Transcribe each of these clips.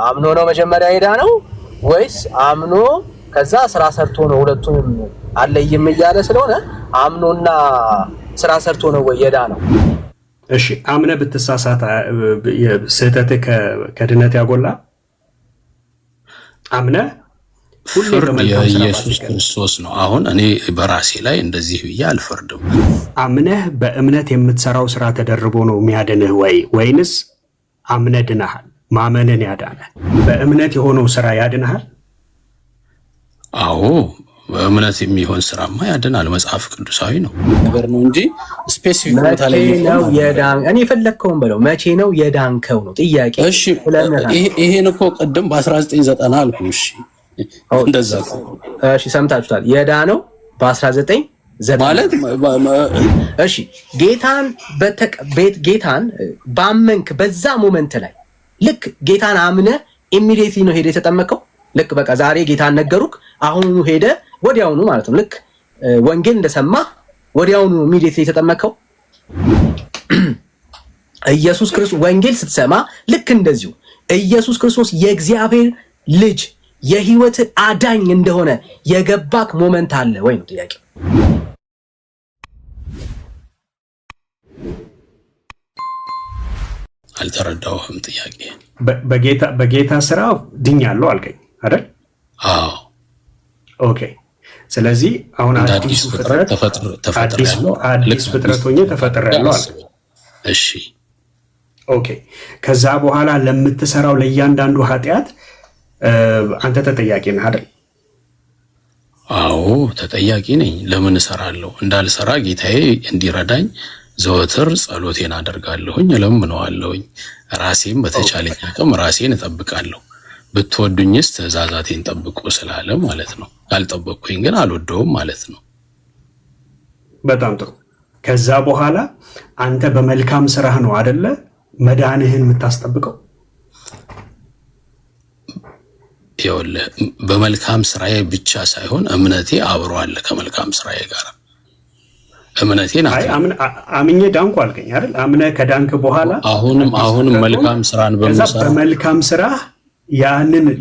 አምኖ ነው መጀመሪያ ሄዳ ነው ወይስ አምኖ ከዛ ስራ ሰርቶ ነው? ሁለቱንም አለይም እያለ ስለሆነ አምኖና ስራ ሰርቶ ነው ወይ የዳ ነው? እሺ፣ አምነህ ብትሳሳት ስህተትህ ከድነት ያጎላ? አምነህ ሁሌ ፍርድ በመልካም ስራ የኢየሱስ ባትገኝ ክርስቶስ ነው። አሁን እኔ በራሴ ላይ እንደዚህ ብዬ አልፈርድም። አምነህ በእምነት የምትሰራው ስራ ተደርቦ ነው የሚያድንህ ወይ ወይንስ አምነህ ድነሃል? ማመንን ያዳነህ በእምነት የሆነው ስራ ያድንሃል? አዎ፣ በእምነት የሚሆን ስራማ ያድናል። መጽሐፍ ቅዱሳዊ ነው ነገር ነው እንጂ specific ቦታ መቼ ላይ ነው የሚቆም አይደለም። የዳን? እኔ የፈለግከውን በለው። መቼ ነው የዳንከው ነው ጥያቄ። እሺ፣ ስለምን ይሄን እኮ ቅድም በ1990 አልኩ። እሺ፣ እንደዛ እኮ እሺ፣ ሰምታችሁታል። የዳነው በ1990 ማለት እሺ፣ ጌታን ቤት ጌታን ባመንክ በዛ moment ላይ ልክ ጌታን አምነህ immediately ነው ሄደ የተጠመቀው። ልክ በቃ ዛሬ ጌታን ነገሩክ፣ አሁኑኑ ሄደ ወዲያውኑ ማለት ነው። ልክ ወንጌል እንደሰማ ወዲያውኑ immediately የተጠመቀው። ኢየሱስ ክርስቶስ ወንጌል ስትሰማ ልክ እንደዚሁ ኢየሱስ ክርስቶስ የእግዚአብሔር ልጅ፣ የህይወት አዳኝ እንደሆነ የገባክ moment አለ ወይ ነው ጥያቄው። አልተረዳሁህም ጥያቄ። በጌታ ስራ ድኛለሁ አልከኝ አይደል? አዎ። Okay። ስለዚህ አሁን እንደ አዲሱ አዲስ ፍጥረት ፍጥረት አዲስ ተፈጥሬያለሁ። ልክ አዲስ አዲስ ፍጥረት ሆኜ ተፈጥሬያለሁ አልከኝ። እሺ። Okay። ከዛ በኋላ ለምትሰራው ለእያንዳንዱ ኃጢአት አንተ ተጠያቂ ነህ አይደል? አዎ፣ ተጠያቂ ነኝ። ለምን እሰራለሁ? እንዳልሰራ ጌታዬ እንዲረዳኝ ዘወትር ጸሎቴን አደርጋለሁኝ፣ እለምነዋለሁኝ። ራሴም በተቻለኝ አቅም ራሴን እጠብቃለሁ። ብትወዱኝስ ትእዛዛቴን ጠብቁ ስላለ ማለት ነው። ካልጠበቅኩኝ ግን አልወደውም ማለት ነው። በጣም ጥሩ። ከዛ በኋላ አንተ በመልካም ስራህ ነው አደለ መዳንህን የምታስጠብቀው? ይኸውልህ፣ በመልካም ስራዬ ብቻ ሳይሆን እምነቴ አብሮ አለ ከመልካም ስራዬ ጋር። እምነቴን አይ፣ አትነው። አምኜ ዳንኩ አልከኝ አይደል? አምነህ ከዳንክ በኋላ አሁንም አዲስ አሁንም ፍጥረት ሆንክ። መልካም ስራን ከዛ በምሰራ በመልካም ስራህ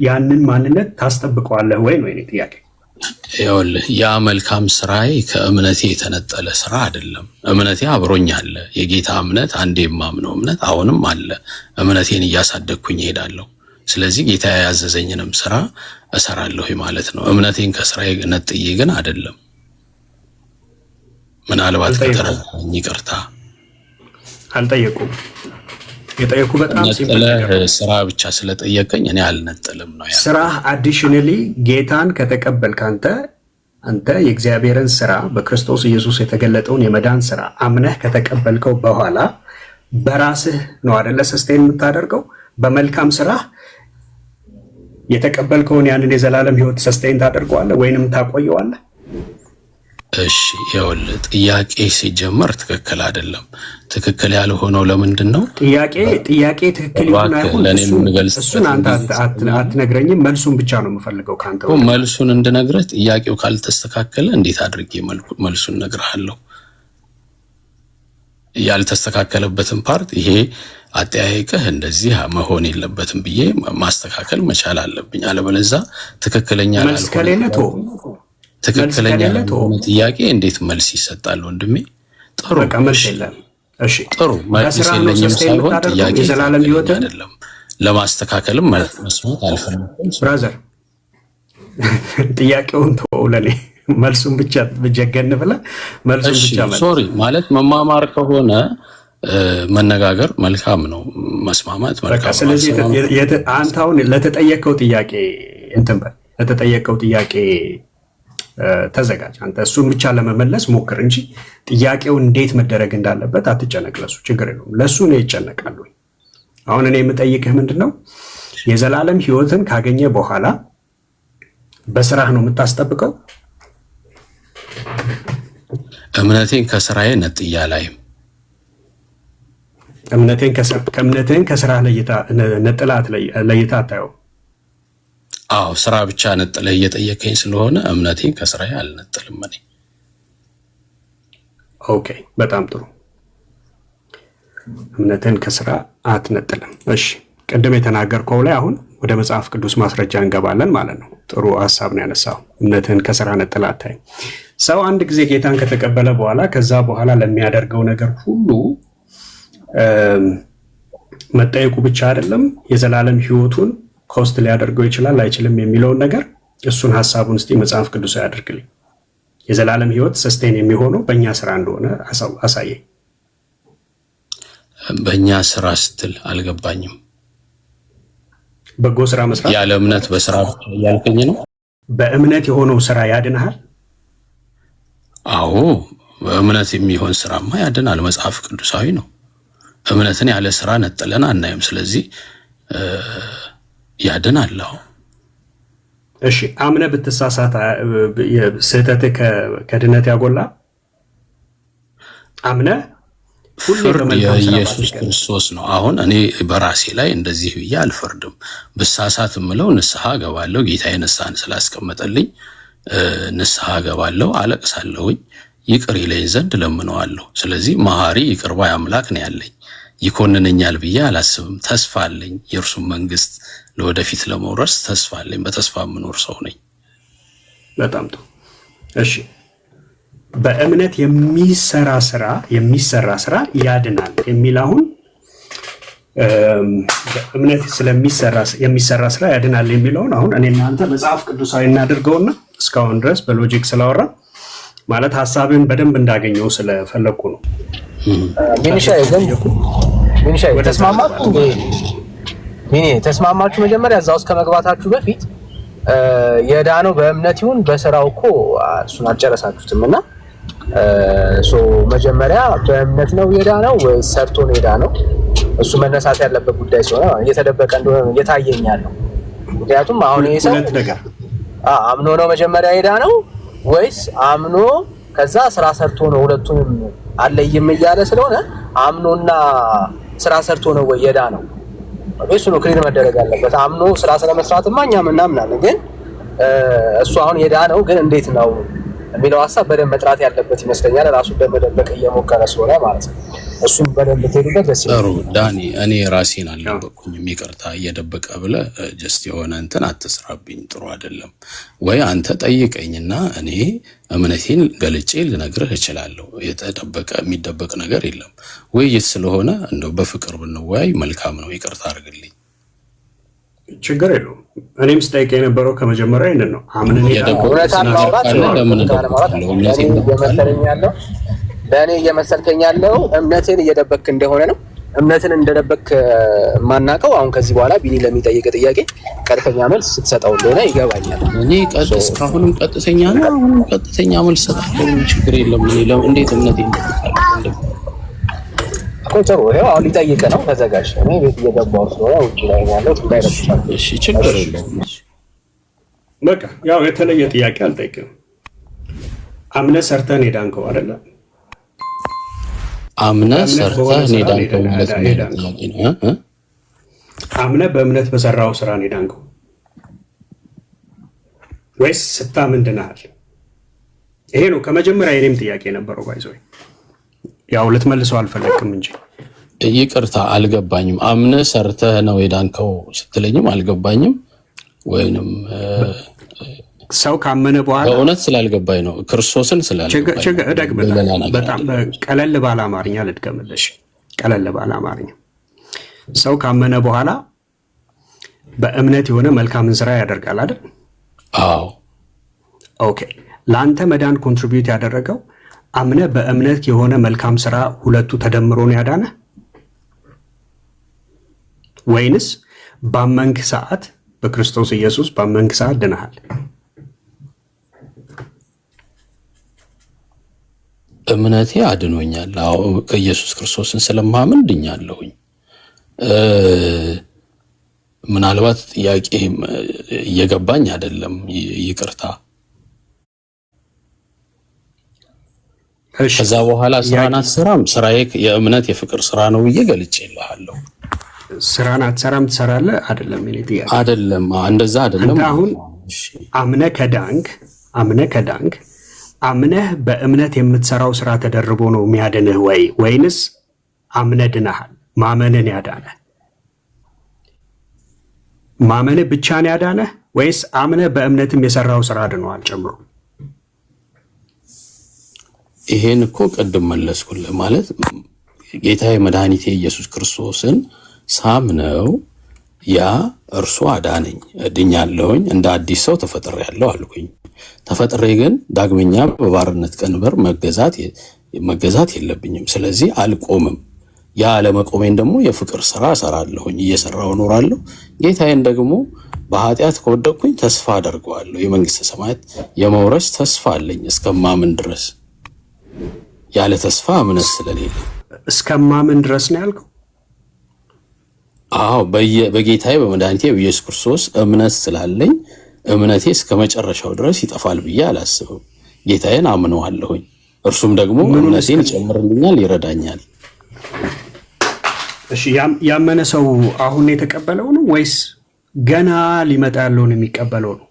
ያንን ማንነት ታስጠብቀዋለህ ወይ ነው የእኔ ጥያቄ። ይኸውልህ፣ ያ መልካም ስራዬ ከእምነቴ የተነጠለ ስራ አይደለም። እምነቴ አብሮኝ አለ። የጌታ እምነት፣ አንዴ የማምነው እምነት አሁንም አለ። እምነቴን እያሳደግኩኝ እሄዳለሁ። ስለዚህ ጌታ ያዘዘኝንም ስራ እሰራለሁ ማለት ነው። እምነቴን ከስራዬ ነጥዬ ግን አይደለም። ምናልባት አልጠየቁም ከተረዳኸኝ ይቅርታ። አልጠየቁም። የጠየኩ በጣም simple ነጥለህ ነገር ነው። ስራ ብቻ ስለጠየቀኝ እኔ አልነጥልም ነው ያልኩህ። ስራህ additionally ጌታን ከተቀበልክ አንተ የእግዚአብሔርን ስራ፣ በክርስቶስ ኢየሱስ የተገለጠውን የመዳን ስራ አምነህ ከተቀበልከው በኋላ በራስህ ነው አደለ sustain የምታደርገው? በመልካም ስራህ የተቀበልከውን ያንን የዘላለም ህይወት sustain ታደርገዋለህ ወይንም ታቆየዋለህ? እሺ፣ ይኸውልህ፣ ጥያቄ ሲጀመር ትክክል አይደለም። ትክክል ያልሆነው ለምንድን ነው? ጥያቄ ትክክል ይሁን እባክህ አይሁን ለእኔ እሱን የምገልጽበትን አንተ ጊዜ ስጠኝና አትነግረኝም። መልሱን ብቻ ነው የምፈልገው ከአንተ እኮ ወንድም። መልሱን እንድነግርህ ጥያቄው ካልተስተካከለ እንዴት አድርጌ መልሱን እነግርሃለሁ? ያልተስተካከለበትን part ይሄ አጠያየቅህ እንደዚህ መሆን የለበትም ብዬ ማስተካከል መቻል አለብኝ። አለበለዛ ትክክለኛ መልስ ላልሆነ ከሌለ ጥያቄ ቶ መልስ ትክክለኛ ከሌለ ቶ ላልሆነ ጥያቄ እንዴት መልስ ይሰጣል ወንድሜ? ጥሩ በቃ መልስ እሺ፣ የለም። እሺ፣ ጥሩ መልስ በስራ ነው የለኝም sustain ሳይሆን የምታደርገው ጥያቄ የዘላለም ትክክለኛ ህይወትን? አይደለም። ለማስተካከልም መስማት አልፈለኩም። Brother፣ ጥያቄውን ተወው፣ ለኔ መልሱን ብቻ ብጀገን ብለህ መልሱን እሺ፣ ብቻ መልስ። Sorry፣ ማለት መማማር ከሆነ መነጋገር መልካም ነው፣ መስማማት በቃ መልካም ነው። ስለዚህ አልሰማም አንተ አሁን ለተጠየቀው ጥያቄ እንትን በል፣ ለተጠየቀው ጥያቄ ተዘጋጅ። አንተ እሱን ብቻ ለመመለስ ሞክር እንጂ ጥያቄው እንዴት መደረግ እንዳለበት አትጨነቅ። ለሱ ችግር የለውም። ለሱ እኔ እጨነቃለሁ። አሁን እኔ የምጠይቅህ ምንድን ነው፣ የዘላለም ህይወትን ካገኘ በኋላ በስራህ ነው የምታስጠብቀው? እምነቴን ከስራዬ ነጥያ ላይም እምነትህን ከስራህ ነጥለህ ለይተህ አታየውም? አዎ፣ ስራ ብቻ ነጥለህ እየጠየከኝ ስለሆነ እምነቴን ከስራዬ አልነጥልም እኔ። Okay፣ በጣም ጥሩ። እምነትህን ከስራ አትነጥልም። እሺ፣ ቅድም የተናገርከው ላይ አሁን ወደ መጽሐፍ ቅዱስ ማስረጃ እንገባለን ማለት ነው። ጥሩ ሀሳብ ነው ያነሳው። እምነትህን ከስራ ነጥለህ አታይም። ሰው አንድ ጊዜ ጌታን ከተቀበለ በኋላ ከዛ በኋላ ለሚያደርገው ነገር ሁሉ መጠየቁ ብቻ አይደለም፣ የዘላለም ሕይወቱን cost ሊያደርገው ይችላል አይችልም የሚለውን ነገር እሱን ሀሳቡን እስቲ መጽሐፍ ቅዱስ ያደርግልኝ። የዘላለም ሕይወት sustain የሚሆነው በእኛ ስራ እንደሆነ አሳየኝ። በእኛ ስራ ስትል አልገባኝም። በጎ ስራ መስራት። ያለ እምነት በስራ እያልከኝ ነው? በእምነት የሆነው ስራ ያድንሃል? አዎ፣ በእምነት የሚሆን ስራማ ያድናል። መጽሐፍ ቅዱሳዊ ነው። እምነትን ያለ ስራ ነጥለን አናይም። ስለዚህ ያድናል። አዎ። እሺ፣ አምነህ ብትሳሳት ስህተትህ ከድነት ያጎላል? አምነህ ሁሌ ፍርድ በመልካም ስራ የኢየሱስ ባትገኝ ክርስቶስ ነው። አሁን እኔ በራሴ ላይ እንደዚህ ብዬ አልፈርድም። ብሳሳት የምለው ንስሐ ገባለሁ። ጌታዬ ንስሐን ስላስቀመጠልኝ ንስሐ ገባለሁ፣ አለቅሳለሁኝ፣ ይቅር ይለኝ ዘንድ ለምነዋለሁ። ስለዚህ መሐሪ ይቅር ባይ አምላክ ነው ያለኝ። ይኮንነኛል ብዬ አላስብም። ተስፋ አለኝ። የእርሱን መንግስት ለወደፊት ለመውረስ ተስፋ አለኝ። በተስፋ የምኖር ሰው ነኝ። በጣም ጥሩ። እሺ፣ በእምነት የሚሰራ ስራ ያድናል የሚል፣ አሁን በእምነት ስለሚሰራ የሚሰራ ስራ ያድናል የሚለውን አሁን እኔና አንተ መጽሐፍ ቅዱሳዊ እናድርገውና እስካሁን ድረስ በ logic ስላወራ ማለት ሀሳብን በደንብ እንዳገኘው ስለፈለግኩ ነው። ሚኒሻ ግን ሚኒሻ ወደዛ ተስማማችሁ እንዴ? ሚኒ ተስማማችሁ? መጀመሪያ እዛ ውስጥ ከመግባታችሁ በፊት የዳነው በእምነት ይሁን በስራው እኮ እሱን አልጨረሳችሁትም እና so መጀመሪያ በእምነት ነው የዳነው ወይ ሰርቶ ነው የዳነው? እሱ መነሳት ያለበት ጉዳይ ስለሆነ እየተደበቀ እንደሆነ ነው እየታየኝ ያለው። ምክንያቱም አሁን ይሄ ሰው ሁለት ነገር። አምኖ ነው መጀመሪያ የዳነው ወይስ አምኖ ከዛ ስራ ሰርቶ ነው? ሁለቱንም አለይም እያለ ስለሆነ አምኖና ስራ ሰርቶ ነው ወይ የዳነው? እሱ ነው clear መደረግ ያለበት። አምኖ ስራ ስለመስራትማ እኛም እናምናለን፣ ግን እሱ አሁን የዳነው ግን እንዴት ነው የሚለው ሀሳብ በደንብ መጥራት ያለበት ይመስለኛል። ራሱን ለመደበቅ እየሞከረ ስለሆነ ማለት ነው። እሱም በደንብ ትሄዱበት ደስ ይላል። ጥሩ ዳኒ፣ እኔ ራሴን አልደበቅኩኝም። ይቅርታ፣ እየደበቀ ብለህ just የሆነ እንትን አትስራብኝ፣ ጥሩ አይደለም። ወይ አንተ ጠይቀኝና እኔ እምነቴን ገልጬ ልነግርህ እችላለሁ። የተደበቀ የሚደበቅ ነገር የለም። ውይይት ስለሆነ እንደው በፍቅር ብንወያይ መልካም ነው። ይቅርታ አድርግልኝ። ችግር የለውም። እኔም ስጠይቅ የነበረው ከመጀመሪያ ይህንን ነው። አምነን የደበቁት እውነታን ነገር ማውራት ካለ ለምን ለማውራት እደብቃለሁ? ለእኔ እምነቴን እደብቃለሁ። እየመሰለኝ ያለው ለእኔ እየመሰልከኝ ያለው እምነትን እየደበክ እንደሆነ ነው። እምነትን እንደደበክ የማናውቀው አሁን ከዚህ በኋላ ቢኒ ለሚጠይቅ ጥያቄ ቀጥተኛ መልስ ስትሰጠው እንደሆነ ይገባኛል። እኔ እስካሁንም ቀጥተኛ ነው፣ አሁንም ቀጥተኛ መልስ እሰጣለሁ። ምንም ችግር የለም። እኔ እንዴት እምነቴን እደብቃለሁ? እኮ ጥሩ፣ ይኸው አሁን ሊጠይቅ ነው። ተዘጋጅ። እኔ ቤት እየገባሁ ስለሆነ ውጭ ላይ ነው ያለሁት፣ እንዳይረብሻል። እሺ፣ ችግር የለውም። በቃ ያው የተለየ ጥያቄ አልጠይቅም። አምነህ ሰርተህ የዳንከው አይደለ? አምነህ በእምነት ሰርተህ በሆነ እኔ ስራ ዳንከው ማለት ምን አይነት የዳንከው። ጥያቄ ነው? እ? አምነህ በእምነት በሰራው ስራ ነው የዳንከው ወይስ ስታምን ድነሃል? ይሄ ነው ከመጀመሪያ የኔም ጥያቄ የነበረው። By the way ያው ልትመልሰው አልፈለግክም እንጂ። ይቅርታ አልገባኝም። አምነህ ሰርተህ ነው የዳንከው ስትለኝም አልገባኝም። ወይንም ሰው ካመነ በኋላ በእውነት ስላልገባኝ ነው፣ ክርስቶስን ችግር ስላልገባኝ ችግር ነው። እደግምልሃለሁ። በሌላ ነገር በጣም አይደለም። ቀለል ባለ አማርኛ ልድገምልሽ። ቀለል ባለ አማርኛ ሰው ካመነ በኋላ በእምነት የሆነ መልካምን ስራ ያደርጋል አይደል? አዎ። Okay። ለአንተ መዳን contribute ያደረገው አምነህ በእምነት የሆነ መልካም ስራ ሁለቱ ተደምሮ ነው ያዳነህ ወይንስ ባመንክ ሰዓት፣ በክርስቶስ ኢየሱስ ባመንክ ሰዓት ድነሃል? እምነቴ አድኖኛል። አዎ፣ ኢየሱስ ክርስቶስን ስለማምን ድኛለሁኝ። ምናልባት ጥያቄ እየገባኝ አይደለም። ይቅርታ። እሺ። ከዛ በኋላ ጥያቄ ስራን አትሰራም፣ ስራዬ የእምነት የፍቅር ስራ ነው ብዬ ገልጬልሃለሁ። ስራን አትሰራም፣ ትሰራለህ አይደለም የኔ ጥያቄ። አይደለም፣ እንደዛ አይደለም አንተ ማለት አሁን ነው። እሺ። አምነህ ከዳንክ አምነህ ከዳንክ አምነህ በእምነት የምትሰራው ስራ ተደርቦ ነው የሚያድንህ ወይ ወይንስ አምነህ ድነሃል? ማመንን ያዳነህ? ማመንህ ብቻ ነው ያዳነህ ወይስ አምነህ በእምነትም የሰራው ስራ አድኖሃል ጨምሮ? ይሄን እኮ ቅድም መለስኩልህ። ማለት ጌታዬ መድኃኒቴ ኢየሱስ ክርስቶስን ሳምነው ያ እርሱ አዳነኝ፣ እድኛለሁኝ፣ እንደ አዲስ ሰው ተፈጥሬያለሁ አልኩኝ። ተፈጥሬ ግን ዳግመኛ በባርነት ቀንበር መገዛት የለብኝም። ስለዚህ አልቆምም። ያ አለመቆሜን ደግሞ የፍቅር ስራ እሰራለሁኝ፣ እየሰራሁ እኖራለሁ። ጌታዬን ደግሞ በኃጢአት ከወደቅኩኝ ተስፋ አደርገዋለሁ። የመንግስተ ሰማያት የመውረስ ተስፋ አለኝ እስከማምን ድረስ። ያለ ተስፋ እምነት ስለሌለ። እስከማምን ድረስ ነው ያልከው? አዎ፣ በጌታዬ በመድኃኒቴ በኢየሱስ ክርስቶስ እምነት ስላለኝ እምነቴ እስከ መጨረሻው ድረስ ይጠፋል ብዬ አላስብም። ጌታዬን አምነዋለሁኝ። እርሱም ደግሞ ምኑን እምነቴን ይጨምርልኛል፣ ይረዳኛል። እሺ፣ ያመነ ሰው አሁን የተቀበለው ነው ወይስ ገና ሊመጣ ያለውን የሚቀበለው ነው?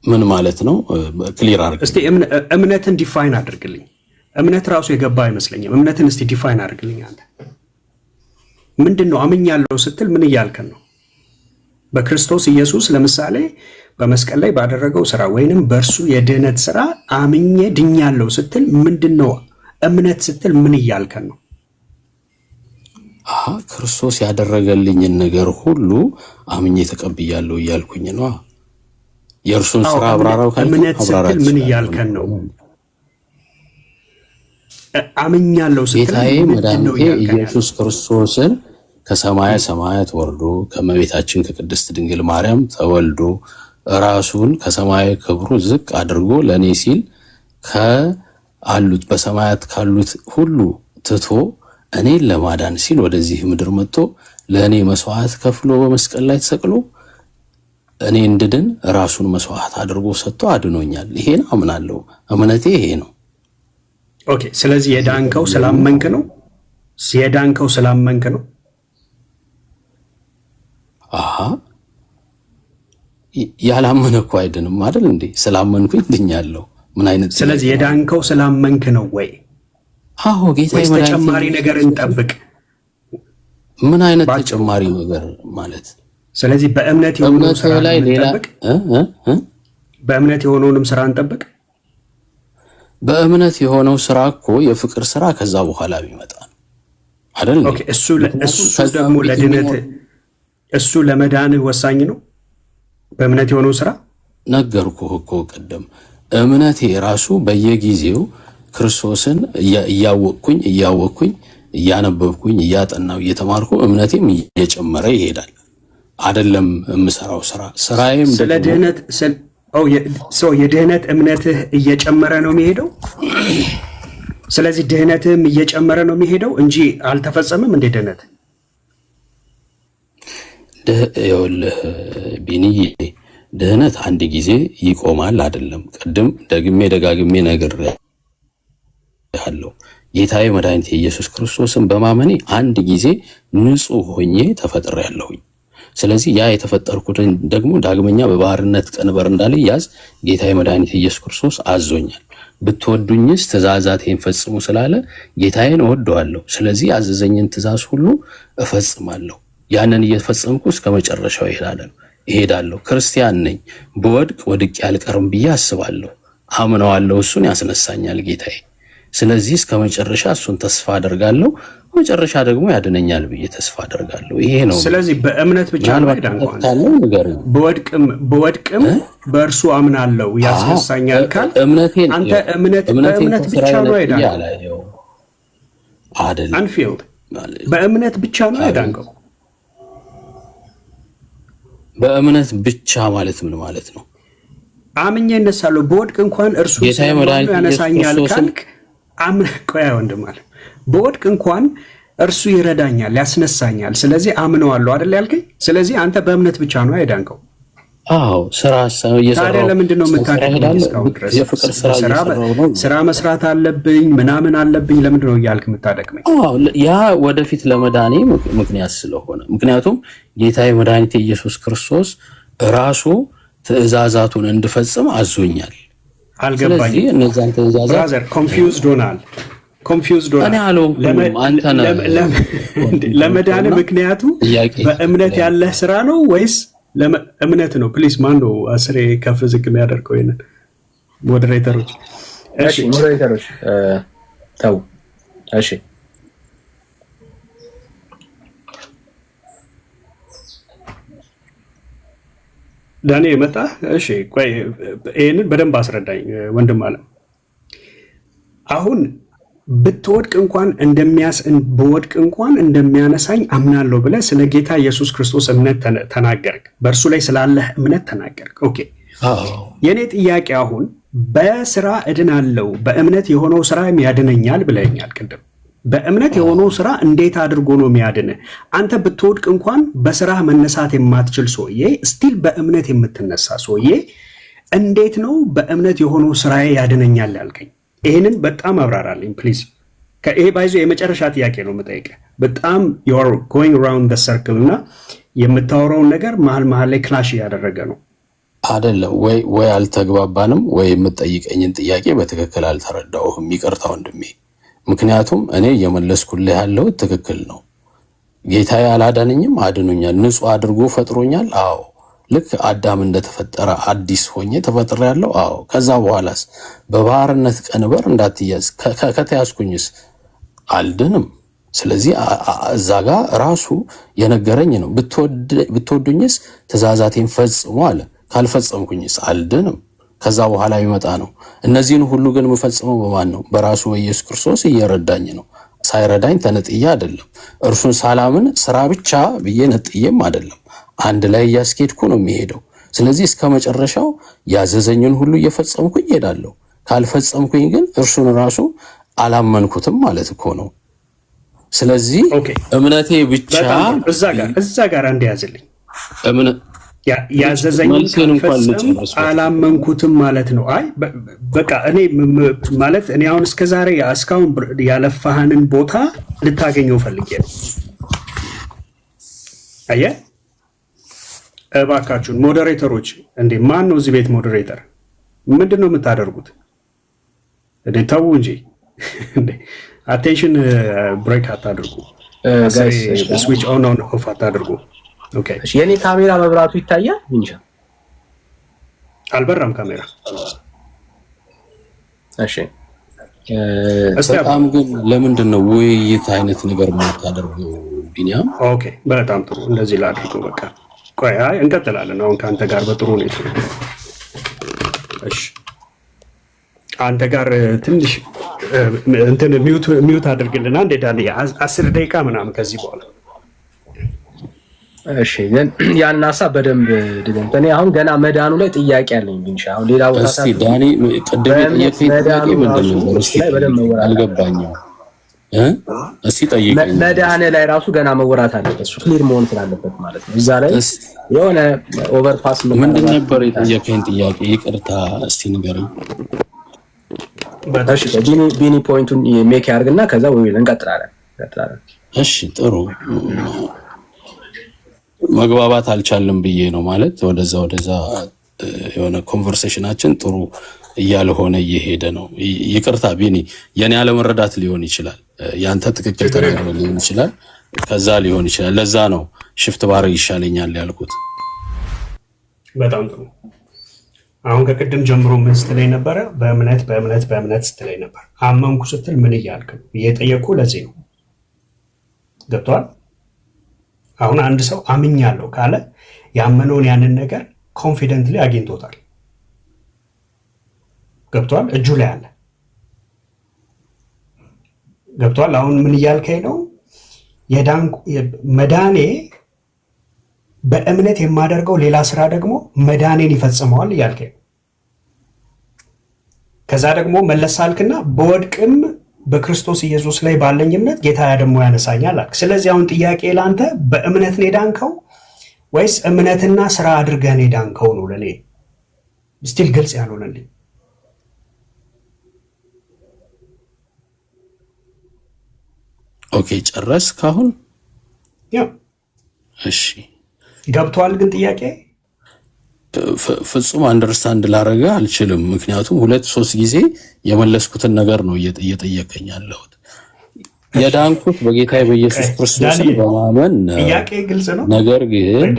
ምን ማለት ነው? Clear አድርግ። እስቲ እምነትን define አድርግልኝ። እምነት ራሱ የገባ አይመስለኝም። እምነትን እስቲ define አድርግልኝ። አንተ ምንድን ነው አምኛለሁ ስትል ምን እያልከን ነው? በክርስቶስ ኢየሱስ ለምሳሌ በመስቀል ላይ ባደረገው ስራ ወይንም በእርሱ የድህነት ስራ አምኜ ድኛለሁ ስትል ምንድን ነው? እምነት ስትል ምን እያልከን ነው? አሀ፣ ክርስቶስ ያደረገልኝን ነገር ሁሉ አምኜ ተቀብያለሁ እያልኩኝ ነዋ። የእርሱን ስራ አብራራው ካልከኝ እምነት ስትል ማብራራት ምን እችላለሁ። እያልከን ነው? አምኛለሁ ስትል ጌታዬ ምንድን ነው መድኃኒቴ እያልከን ያለው? ኢየሱስ ክርስቶስን ከሰማየ ሰማያት ወርዶ ከእመቤታችን ከቅድስት ድንግል ማርያም ተወልዶ ራሱን ከሰማያዊ ክብሩ ዝቅ አድርጎ ለእኔ ሲል ከአሉት በሰማያት ካሉት ሁሉ ትቶ እኔን ለማዳን ሲል ወደዚህ ምድር መጥቶ ለእኔ መስዋዕት ከፍሎ በመስቀል ላይ ተሰቅሎ እኔ እንድድን ራሱን መስዋዕት አድርጎ ሰጥቶ አድኖኛል። ይሄን አምናለሁ። እምነቴ ይሄ ነው። Okay። ስለዚህ የዳንከው ስላመንክ ነው? የዳንከው ስላመንክ ነው? አሃ፣ ያላመነ እኮ አይድንም አይደል እንዴ? ስላመንኩኝ ድኛለሁ። ምን አይነት ስለዚህ ጥያቄ ነው? የዳንከው ስላመንክ ነው ወይ? አዎ ጌታዬ ወይስ መድኃኒቴ ተጨማሪ ኢየሱስ ነገር ክርስቶስ። እንጠብቅ? ምን አይነት ባጭሩ። ተጨማሪ ነገር ማለት? ስለዚህ በእምነት የሆነውን እምነት ስራ ላይ ሌላ እንጠብቅ? እ እ እ በእምነት የሆነውንም ስራ እንጠብቅ? በእምነት የሆነው ስራ እኮ የፍቅር ስራ ከዛ በኋላ የሚመጣ ነው አይደል እንዴ? Okay፣ እሱ ምክንያቱም እሱ ከዛ ደግሞ በፊት ለድነት የሚኖር እሱ ለመዳንህ ወሳኝ ነው። በእምነት የሆነው ስራ። ነገርኩህ እኮ ቅድም፣ እምነቴ ራሱ በየጊዜው ክርስቶስን እያወቅኩኝ እያወቅኩኝ፣ እያነበብኩኝ፣ እያጠናው፣ እየተማርኩ እምነቴም እየጨመረ ይሄዳል። አይደለም የምሰራው ስራ፣ ስራዬም ስለ ደግሞ ድህነት ሰው የድህነት እምነትህ እየጨመረ ነው የሚሄደው። ስለዚህ ድህነትህም እየጨመረ ነው የሚሄደው እንጂ አልተፈጸመም እንዴ ድህነት? ይኸውልህ ቢንዬ፣ ድህነት አንድ ጊዜ ይቆማል አይደለም። ቅድም ደግሜ ደጋግሜ ነግሬሃለሁ። ጌታዬ መድኃኒቴ ኢየሱስ ክርስቶስን በማመኔ አንድ ጊዜ ንጹሕ ሆኜ ተፈጥሬያለሁኝ። ስለዚህ ያ የተፈጠርኩትን ደግሞ ዳግመኛ በባርነት ቀንበር እንዳልያዝ ጌታዬ መድኃኒቴ ኢየሱስ ክርስቶስ አዞኛል። ብትወዱኝስ ትእዛዛቴን ፈጽሙ ስላለ ጌታዬን እወደዋለሁ። ስለዚህ ያዘዘኝን ትእዛዝ ሁሉ እፈጽማለሁ። ያንን እየፈጸምኩ እስከ መጨረሻው እሄዳለሁ። ክርስቲያን ነኝ። ብወድቅ ወድቄ አልቀርም ብዬ አስባለሁ። አምነዋለሁ። እሱን ያስነሳኛል ጌታዬ። ስለዚህ እስከ መጨረሻ እሱን ተስፋ አደርጋለሁ። መጨረሻ ደግሞ ያድነኛል ብዬ ተስፋ አደርጋለሁ። ይሄ ነው። ስለዚህ በእምነት ብቻ ነው ምናልባት የዳንከው አንተ። ካለው ንገረኝ። ብወድቅም በእርሱ አምናለሁ ያስነሳኛል ካልክ እምነቴን አንተ እምነት እምነቴን በእምነት ከስራ ብቻ ነው ነጥዬ የዳንከው። አላየውም። አይደለም። አንፊልድ፣ በእምነት ብቻ ነው የዳንከው። በእምነት ብቻ ማለት ምን ማለት ነው? አምኜ እነሳለሁ፣ ብወድቅ እንኳን እርሱ ጌታዬ ስለማምነው መድኃኒቴ ኢየሱስ ያነሳኛል ክርስቶስን ካልክ አምነህ፣ ቆይ ወንድም አለ፣ ብወድቅ እንኳን እርሱ ይረዳኛል፣ ያስነሳኛል፣ ስለዚህ አምነዋለሁ አይደል ያልከኝ? ስለዚህ አንተ በእምነት ብቻ ነው የዳንከው። አዎ፣ ስራ ታዲያ እየሰራሁ ለምንድን ነው ስራ የምታደክመኝ እሄዳለሁ። እስካሁን ድረስ? የፍቅር ስራ ስራ እየሰራሁ ነው። ስራ መስራት አለብኝ ምናምን አለብኝ ለምንድን ነው እያልክ የምታደክመኝ? አዎ፣ ያ ወደፊት ለመዳኔ ምክንያት ስለሆነ፣ ምክንያቱም ጌታዬ መድኃኒቴ ኢየሱስ ክርስቶስ ራሱ ትእዛዛቱን እንድፈጽም አዞኛል። ስለዚህ አልገባኝም እነዛን ትእዛዛት Brother፣ confused ሆናል። Confused እኔ አልሆንኩም። አንተ ነህ። ለመዳን ምክንያቱ በእምነት ያለህ ስራ ነው ወይስ እምነት ነው? Please፣ ማን ነው አስሬ ከፍ ዝቅ የሚያደርገው? ይሄንን moderator ኦች። እሺ፣ moderator ኦች ተው። እሺ። ዳኒ መጣ። እሺ ቆይ ይሄንን በደንብ አስረዳኝ ወንድም አለ። አሁን ብትወድቅ እንኳን እንደሚያስ ብወድቅ እንኳን እንደሚያነሳኝ አምናለሁ ብለህ ስለ ጌታ ኢየሱስ ክርስቶስ እምነት ተናገርክ። በእርሱ ላይ ስላለህ እምነት ተናገርክ። Okay፣ የእኔ ጥያቄ አሁን በስራ እድናለሁ፣ በእምነት የሆነው ስራ ያድነኛል ብለኸኛል ቅድም። በእምነት የሆነው ስራ እንዴት አድርጎ ነው የሚያድን? አንተ ብትወድቅ እንኳን በስራህ መነሳት የማትችል ሰውዬ፣ still በእምነት የምትነሳ ሰውዬ፣ እንዴት ነው በእምነት የሆነው ስራዬ ያድነኛል ያልከኝ? ይህንን በጣም አብራራልኝ please። ይሄ by the way የመጨረሻ ጥያቄ ነው የምጠይቅህ። በጣም you're going round the circle እና የምታወራውን ነገር መሀል መሀል ላይ clash እያደረገ ነው። አይደለም ወይ? ወይ አልተግባባንም ወይ የምትጠይቀኝን ጥያቄ በትክክል አልተረዳሁህም። ይቅርታ ወንድሜ። ምክንያቱም እኔ እየመለስኩልህ ያለሁት ትክክል ነው። ጌታዬ አላዳነኝም፣ አድኖኛል። ንጹሕ አድርጎ ፈጥሮኛል። አዎ፣ ልክ አዳም እንደተፈጠረ አዲስ ሆኜ ተፈጥሬያለሁ። አዎ። ከዛ በኋላስ በባርነት ቀንበር እንዳትያዝ፣ ከተያዝኩኝስ አልድንም። ስለዚህ እዛ ጋ ራሱ የነገረኝ ነው። ብትወዱኝስ ትእዛዛቴን ፈጽሙ አለ። ካልፈጸምኩኝስ አልድንም። ከዛ በኋላ ይመጣ ነው። እነዚህን ሁሉ ግን የምፈጽመው በማን ነው? በራሱ በኢየሱስ ክርስቶስ እየረዳኝ ነው። ሳይረዳኝ ተነጥዬ አይደለም። እርሱን ሳላምን ስራ ብቻ ብዬ ነጥዬም አይደለም። አንድ ላይ እያስኬድኩ ነው የሚሄደው። ስለዚህ እስከ መጨረሻው ያዘዘኝን ሁሉ እየፈጸምኩኝ እሄዳለሁ። ካልፈጸምኩኝ ግን እርሱን ራሱ አላመንኩትም ማለት እኮ ነው። ስለዚህ እምነቴ ብቻ እዛ ጋር እንዲያዝልኝ፣ ያዘዘኝን ካልፈጸምኩ አላመንኩትም ማለት ነው። አይ በቃ እኔ ማለት እኔ አሁን እስከዛሬ እስካሁን ያለፋህንን ቦታ ልታገኘው ፈልጌ ነው። አየህ፣ እባካችሁን moderator ኦች፣ እንዴ ማን ነው እዚህ ቤት moderator? ምንድን ነው የምታደርጉት? እንዴ ተዉ እንጂ፣ attention break አታድርጉ። Switch on on off አታድርጉ። የኔ ካሜራ መብራቱ ይታያል? ሚኒሻ። አልበራም ካሜራ። እሺ። በጣም ግን ለምንድን ነው ውይይት አይነት ነገር የማታደርገው ቢኒያም? Okay፣ በጣም ጥሩ። እንደዚህ ላድርገው። በቃ ቆይ፣ አይ እንቀጥላለን። አሁን ከአንተ ጋር በጥሩ ሁኔታ። እሺ፣ አንተ ጋር ትንሽ እንትን mute አድርግልና እንዴ ዳንዬ፣ 10 ደቂቃ ምናምን ከዚህ በኋላ። እሺ፣ ግን ያን ሀሳብ በደንብ ድገም። እኔ አሁን ገና መዳኑ ላይ ጥያቄ አለኝ። ግን አሁን ሌላ ቦታ እስቲ ዳኒ፣ ቅድም የጠየቀኝ ጥያቄ ምንድን ነበር? እስቲ አልገባኝም። እስቲ ጠይቀኝ። መዳን ላይ ራሱ ገና መወራት አለበት። እሱ clear መሆን ስላለበት ማለት ነው። እዛ ላይ የሆነ overpass ምንድን ነበር የጠየቀኝ ጥያቄ? ይቅርታ እስቲ ንገረኝ። እሺ፣ ቢኒ point ኡን make ያድርግና ከዛ ወይ እንቀጥላለን። እሺ ጥሩ፣ መግባባት አልቻልም ብዬ ነው ማለት ወደዛ ወደዛ የሆነ conversation ኣችን ጥሩ እያልሆነ እየሄደ ነው። ይቅርታ ቢኒ፣ የኔ አለመረዳት ሊሆን ይችላል፣ ያንተ ትክክል ተናግረ ሊሆን ይችላል፣ ከዛ ሊሆን ይችላል። ለዛ ነው shift ባረግ ይሻለኛል ያልኩት። በጣም ጥሩ። አሁን ከቅድም ጀምሮ ምን ስትለኝ ነበረ? በእምነት፣ በእምነት፣ በእምነት ስትለኝ ነበር። አመንኩ ስትል ምን እያልክ ነው? እየጠየቅኩ ለዚህ ነው። ገብቶሃል? አሁን አንድ ሰው አምኛለሁ ካለ ያመነውን ያንን ነገር confidently አግኝቶታል። ገብቶሃል? እጁ ላይ አለ። ገብቶሃል? አሁን ምን እያልከኝ ነው? መዳኔ በእምነት የማደርገው ሌላ ስራ ደግሞ መዳኔን ይፈጽመዋል እያልከኝ ነው። ከዛ ደግሞ መለስ አልክና በወድቅም በክርስቶስ ኢየሱስ ላይ ባለኝ እምነት ጌታ ደግሞ ያነሳኛል አልክ። ስለዚህ አሁን ጥያቄ ለአንተ በእምነት ነው የዳንከው ወይስ እምነትና ስራ አድርገህ ነው የዳንከው ነው ለእኔ still ግልጽ ያልሆነልኝ። Okay፣ ጨረስክ አሁን? Yeah። እሺ። ገብቶሃል ግን ጥያቄ? ፍጹም understand ላረገ አልችልም። ምክንያቱም ሁለት ሶስት ጊዜ የመለስኩትን ነገር ነው እየጠየቀኝ ያለሁት። የዳንኩት በጌታ በኢየሱስ ክርስቶስን በማመን ነው። ጥያቄ ግልጽ ነው። ነገር ግን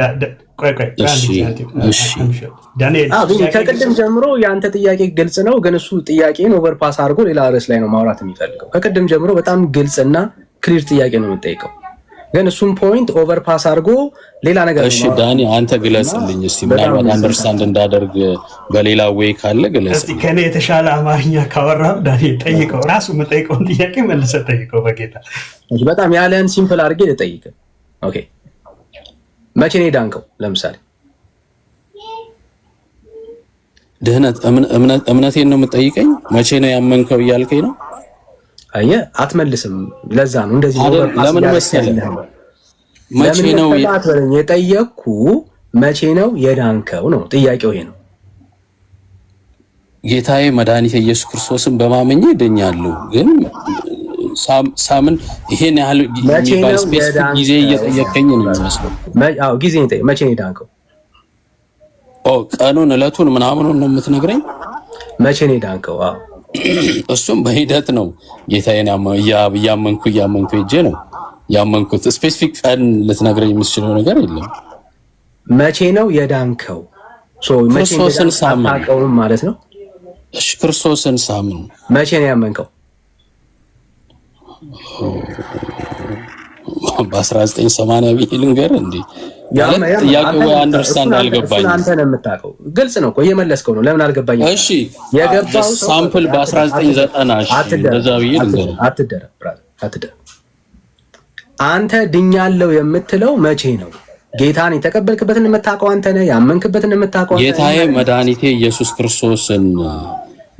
ከቅድም ጀምሮ የአንተ ጥያቄ ግልጽ ነው፣ ግን እሱ ጥያቄን overpass አድርጎ ሌላ ርዕስ ላይ ነው ማውራት የሚፈልገው። ከቅድም ጀምሮ በጣም ግልጽና clear ጥያቄ ነው የምጠይቀው፣ ግን እሱም point overpass አድርጎ ሌላ ነገር። እሺ ዳኒ አንተ ግለጽልኝ እስቲ፣ ምናልባት understand እንዳደርግ በሌላ way ካለ ግለጽ። እስቲ ከኔ የተሻለ አማርኛ ካወራ ዳኒ ጠይቀው፣ ራሱ የምጠይቀውን ጥያቄ መልሰህ ጠይቀው። በጌታ በጣም ያለህን simple አድርጌ ልጠይቅ። Okay፣ መቼ ነው የዳንከው? ለምሳሌ ድህነት እምነቴን ነው የምጠይቀኝ? መቼ ነው ያመንከው እያልከኝ ነው? አየህ፣ አትመልስም። ለዛ ነው እንደዚህ። ለምን መሰለህ መቼ ነው አትበለኝ። የጠየቅኩ መቼ ነው የዳንከው ነው ጥያቄው፣ ይሄ ነው። ጌታዬ መድኃኒቴ ኢየሱስ ክርስቶስን በማመኜ ድኛለሁ። ግን ሳምን ይሄን ያህል የሚባል specific ጊዜ እየጠየቀኝ ነው የሚመስለው። አዎ ጊዜ መቼ ነው የዳንከው? ኦ ቀኑን እለቱን ምናምኑን ነው የምትነግረኝ? መቼ ነው የዳንከው? አዎ እሱም በሂደት ነው። ጌታዬን እያመንኩ እያመንኩ ሄጄ ነው ያመንኩት። Specific ቀን ልትነግረኝ የምትችለው ነገር የለም። መቼ ነው የዳንከው? ክርስቶስን ሳምን አታውቀውም ማለት ነው። እሺ ክርስቶስን ሳምን። መቼ ነው ያመንከው? በ1980 ብዬ ልንገርህ እንዴ? ማለት ጥያቄው ወይ understand አልገባኝም። አንተ ነው የምታውቀው። ግልጽ ነው እኮ እየመለስከው ነው። ለምን አልገባኝም? እሺ የገባው sample በ1990 እሺ፣ እንደዛ ብዬ ልንገርህ። አትደረብ brother፣ አትደረብ። አንተ ድኛለሁ የምትለው መቼ ነው? ጌታን የተቀበልክበትን የምታውቀው አንተ ነህ። ያመንክበትን የምታውቀው አንተ ነህ። ጌታዬ መድኃኒቴ ኢየሱስ ክርስቶስን